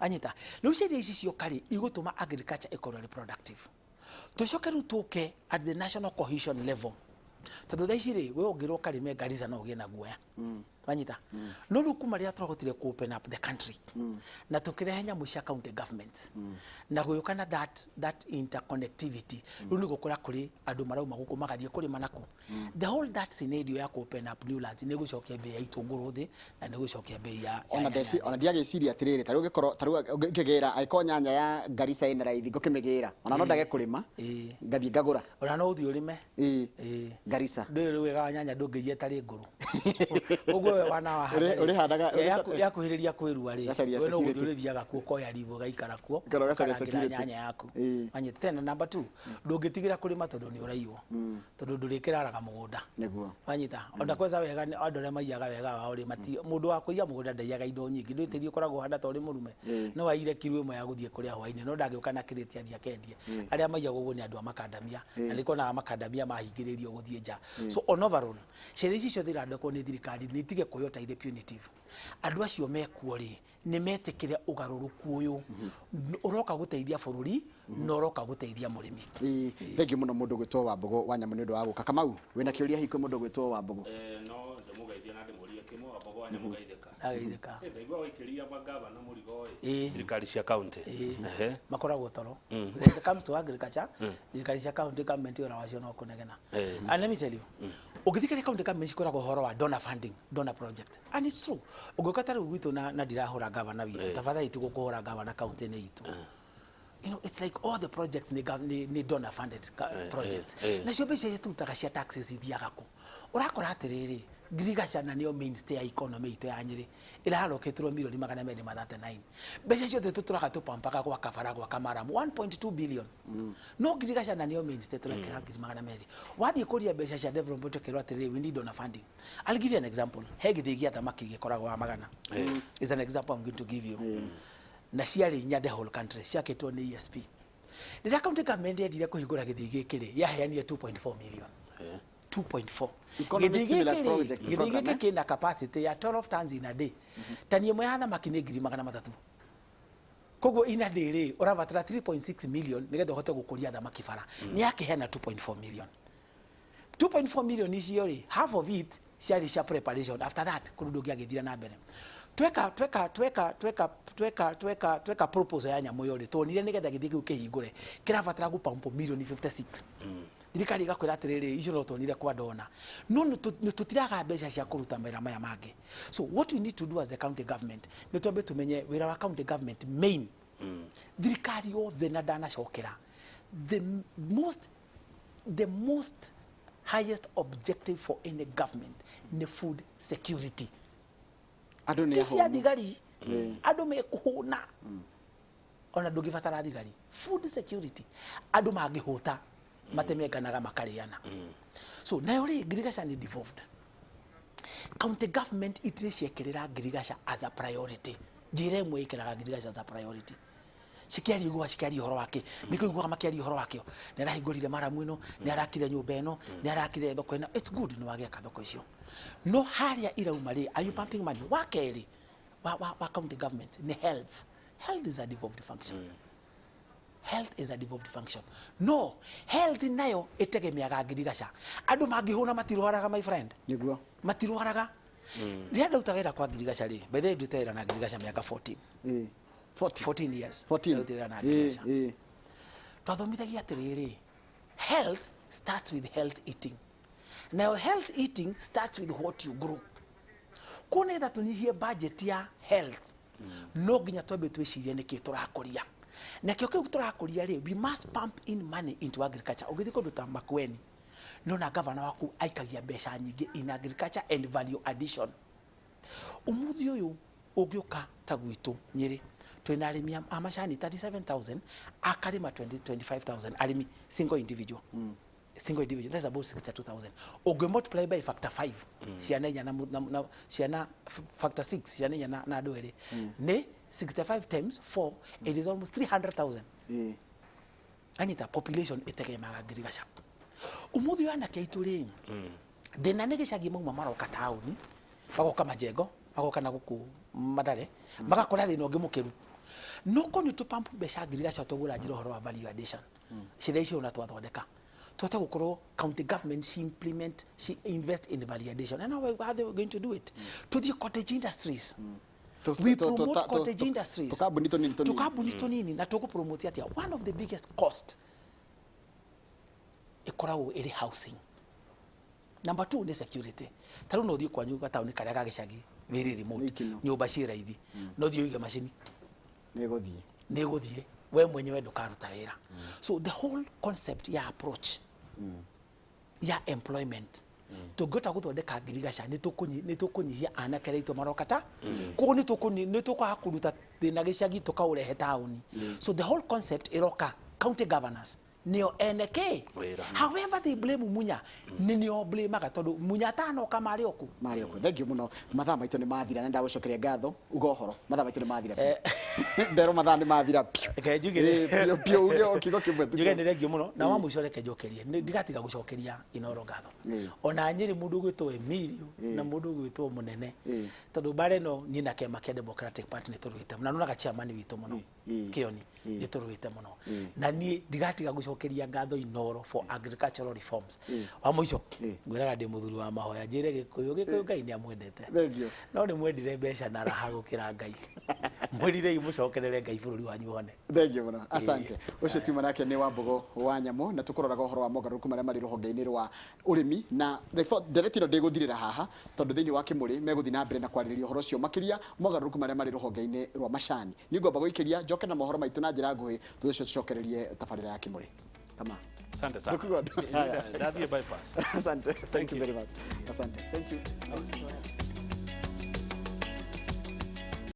Anyita rĩu sheria ici cioka rĩ, igũtũma agriculture ĩkorwo ĩrĩ productive. Tũcoke rĩu tũke at the national cohesion level, tondũ thaa ici rĩ, we ũngĩrwo ũkarĩme Garissa no ũgĩe na guoya. Wanyita? No rĩu kuma rĩrĩa tũrahotire ku open up the country na tũkĩrehe nyamũ cia county governments na gũgĩũka na that interconnectivity, rĩu nĩ gũkũra kũrĩ andũ marauma gũkũ magathiĩ kũrĩma naku. The whole that scenario ya ku open up new lands nĩ gũcokia bei ya itũngũrũ thĩ na nĩ gũcokia bei ya ona nyanya ndeci thĩ. Ona ndiagĩciria atĩrĩrĩ, ta rĩu ũngĩkorwo, ta rĩu ngĩgĩra, angĩkorwo nyanya ya Garissa ĩna raithi, ngũkĩmĩgĩra ona no ndage kũrĩma, ngathiĩ ngagũra. Ona no ũthiĩ ũrĩme. Ĩĩ, Garissa. Ndũĩ rĩu wega wa nyanya, ndũngĩiya ĩtarĩ ngũrũ. Ũguo we wana wahanda rĩ, Ũrĩhandaga- yakuhĩrĩria kwĩrua rĩ, Ũgacaria we no gũthiĩ security. ũrĩthiaga kuo, ũkoya ribu, ũgaikara kuo, Ũkarora ũgacaria ũkarangĩra security. nyanya yaku. Wanyita? Tena number two, ndũngĩtigĩra kũrĩma tondũ nĩ ũraiywo, tondũ ndũrĩkĩraraga mũgũnda. Wanyita? Ona kwanza wega andũ arĩa maiyaga wega wao rĩ, mati mũndũ wa kũiya mũgũnda ndaiyaga indo nyingĩ. Ndũĩ tĩri ũkoragwo ũhana ta ũrĩ mũrume. No aire kiro ĩmwe ya gũthiĩ kũrĩa hwainĩ, no ndangĩũka na kĩrĩti athiĩ akendie. Arĩa maiyagwo ũguo nĩ andũ a makandamia, na nĩkonaga makandamia mahingĩrĩrio gũthiĩ nja. So on overall, sheria ici ciothe irathondekwo nĩ thirikari nĩ itige kuoywo ta irĩ punitive. Andũ acio mekuo rĩ, nĩ metĩkĩre ũgarũrũku ũyũ ũroka gũteithia bũrũri na ũroka gũteithia mũrĩmi. Ĩĩ, thank you mũno, mũndũ gwĩtwo Wambũgũ wa Nyamũ, nĩ ũndũ wa gũka. Kamau, wĩna kĩũria hihi kwĩ mũndũ gwĩtwo Wambũgũ? No ndĩmũgeithie na ndĩmũrie kĩmwe, Wambũgũ wa Nyamũ, geithĩka. Ndageithĩka. Ndaigua waikĩria magavana mũrigo ĩ Ĩĩ. thirikari cia county. Ĩĩ. Makoragwo toro. When it comes to agriculture, thirikari cia county government wĩra wacio no kũnegena. And let me tell you, ũngĩthikĩrĩria county government cikoragwo ũhoro wa donor funding, donor project, and it's true. Ũngĩũka ta rĩu gwitũ, na ndirahũra gavana witũ, tafadhali, tigũkũhũra gavana county-inĩ itũ. It's like all the projects nĩ donor funded projects. Nacio mbeca iria tũrutaga cia taxes ithiaga kũ? Ũrakora atĩrĩrĩ, ngirigaca na nĩyo mainstay ya economy itũ ya Nyĩrĩ, ĩrarokĩtwo milioni 239. Mbeca ciothe tũtũraga tũpampaga gwaka bara, gwaka maramu, 1.2 billion, no ngirigaca na nĩyo mainstay tũrekĩra ngiri 200. Wathiĩ kũria mbeca cia development, ũkerwo atĩrĩrĩ, "We need donor funding." I'll give you an example. He gĩthĩi gĩa thamaki gĩkoragwo wa Magana, is an example I'm going to give you, na ciarĩ inya the whole country, ciakĩtwo nĩ ESP. Rĩrĩa county government yendire kũhingũra gĩthĩi gĩkĩ rĩ, yaheanire 2.4 million, 2.4. Economic Gĩthĩi stimulus gĩkĩ rĩ, project gĩthĩi program, gĩkĩ kĩna capacity ya 12 tons in a day. Tani ĩmwe ya thamaki nĩ 300,000. Koguo in a day rĩ, ũrabatara 3.6 million nĩgetha ũhote gũkũria thamaki bara. Nĩ yakĩheana 2.4 million. 2.4 million icio rĩ, half of it ciarĩ cia preparation. After that kũrĩ ũndũ ũngĩ agĩthira na mbere. Tweka proposal ya nyamũ ĩyo rĩ, tuonire nĩgetha gĩthĩi kĩu kĩhingũre kĩrabatara gũpampo milioni 56. Thirikari ĩgakwĩra atĩrĩrĩ, icio no tuonire kwa ndona, no nĩ tũtiraga mbeca cia kũruta mawĩra maya mangĩ. So what we need to do as the county government nĩ twambe tũmenye wĩra wa county government main. Thirikari yothe, na ndanacokera, the most highest objective for any government nĩ food security. Andũ nĩ Ti cia ahũnu. thigari, andũ mekũhũna, ona ndũngĩbatara thigari. Food security, andũ mangĩhũta matemenganaga makarĩana. So nayo rĩ, ngirigaca nĩ devolved. County government itirĩ ciekĩrĩra ngirigaca as a priority. Njĩra ĩmwe ĩkĩraga ngirigaca as a priority, cikiaria igua, cikiaria ũhoro wake, nĩkĩo iguaga makĩaria ũhoro wakĩo, nĩ arahingũrire maramu ĩno, nĩ arakire nyũmba ĩno, nĩ arakire thoko ĩno. It's good, nĩ wagĩaka thoko icio, no harĩa irauma rĩ, are you pumping money? Wa kerĩ wa county government nĩ health. Health is a devolved function. Health is a devolved function, no health nayo ĩtegemeaga ngirigaca. Andũ mangĩhũna matirwaraga, my friend. Matirwaraga. Rĩrĩa ndaruta wĩra kwa ngirigaca rĩ, by the way, ndutĩte wĩra na ngirigaca mĩaka 14. 40. 14 years. 14. Ndarutĩte wĩra na ngirigaca. Twathomithagia atĩrĩrĩ, health starts with health eating. Nayo health eating starts with what you grow. Kuo nĩgetha tũnyihie budget ya health, no nginya twambe twĩcirie nĩkĩ tũrakũria. Nakĩo kĩu tũrakũria rĩ, we must pump in money into agriculture. Ũngĩthiĩ kũndũ ta Makueni, nona gavana waku aikagia mbeca nyingĩ in agriculture and value addition. Ũmũthĩ ũyũ ũngĩũka ta gwitũ Nyĩrĩ, Twina arĩmi a macani 37000, akarĩma 20 25000 arĩmi single individual, single individual, that's about 62000. Ũngĩ multiply by factor 5, ciana inya na ciana factor 6, ciana inya na andũ erĩ, nĩ 65 times 4, it is almost 300,000. Anyita population ĩtegemeaga ngirigaca. Ũmũthĩ ũyũ anake aitũ rĩ, thĩna nĩ gĩcagi mauma maroka taũni, magoka majengo, magoka na gũkũ Mathare, magakora thĩna ũngĩ mũkĩru. No korwo nĩ tũpampu mbeca ngirigaca, tũgũra njĩra ũhoro wa value addition, ciĩra icio ona twathondeka tũhote gũkorwo county government she implement, she invest in value addition. And how they going to do it? Tuthiĩ cottage industries. We promote cottage industries. Tũkambuni tũnini tũnini. Tukambuni tũnini. Na tũkũpromote atĩa? One of the biggest cost ĩkoragwo ĩrĩ housing. Number two nĩ security. Ta rĩu no ũthiĩ kwanyu gataũni karĩa ga gĩcagi, very remote. Nĩ ikeno. Nyũmba ciĩ raithi, no ũthiĩ ũige macini. Nĩ gũthiĩ. Nĩ ĩgũthiĩ, we mwenyewe ndũkaruta wĩra. So the whole concept ya approach ya employment, tũngĩhota gũthondeka ngirigaca, nĩ tũkũnyihia anake arĩa aitũ maroka ta koguo nĩ tũkwaga kũruta thĩna gĩcagi tũkaũrehe taũni. So the whole concept ĩroka county governors nĩo ene kĩ. Wĩra. However they blame Munya, nĩ nĩo blamaga tondũ Munya atanoka marĩ o kũ. Marĩ okuo. Thank you mũno. Mathaa maitũ nĩ mathira na ndagũcokeria ngatho. Uga ũhoro, mathaa maitũ nĩ mathira biũ. Nderwo mathaa nĩ mathira biũ. Reke njuge. Ĩ, biũ biũ, uge o kiugo kĩmwe tu. Njuge nĩ thengio mũno na wa mũico reke njokerie, ndigatiga gũcokeria Inoro ngatho, ona Nyĩrĩ, mũndũ ũgwĩtwo Emilio na mũndũ ũgwĩtwo Mũnene, tondũ mbara ĩno niĩ na kĩama kĩa Democratic Party nĩ tũrũĩte na nũnaga chairman witũ mũno Kĩoni, nĩ tũrũĩte mũno na niĩ ndigatiga gũcokeria ngatho Inoro for agricultural reforms. Wa mũico ngwĩraga ndĩ mũthuri wa mahoya, njĩre Gĩkũyũ, Gĩkũyũ Ngai nĩ amwendete. Thank you. No nĩ mwendire mbeca na raha gũkĩra Ngai. Mwĩrirei, mũcokerere Ngai, bũrũri wanyu hone. Thank you mũno, asante. Ũcio tiuma nake nĩ Wambũgũ wa Nyamũ na tũkũroraga ũhoro wa mogarũrũku marĩa marĩ rũhonge-inĩ rwa ũrĩmi. Na ndereti ĩno ndĩgũthirĩra haha tondũ thĩinĩ wa Kĩmũrĩ megũthiĩ na mbere na kwarĩrĩria ũhoro ũcio, makĩria mogarũrũku marĩa marĩ rũhonge-inĩ rwa macani. Niĩ ngwamba gũikĩria njoke na mohoro maitũ na njĩra nguhĩ, thutha ũcio tũcokererie tabarĩra ya Kĩmũrĩ kama. Asante sana. Ndũkigwa. Ndathiĩ bypass. Asante, thank you you. very much, asante, thank you, thank you.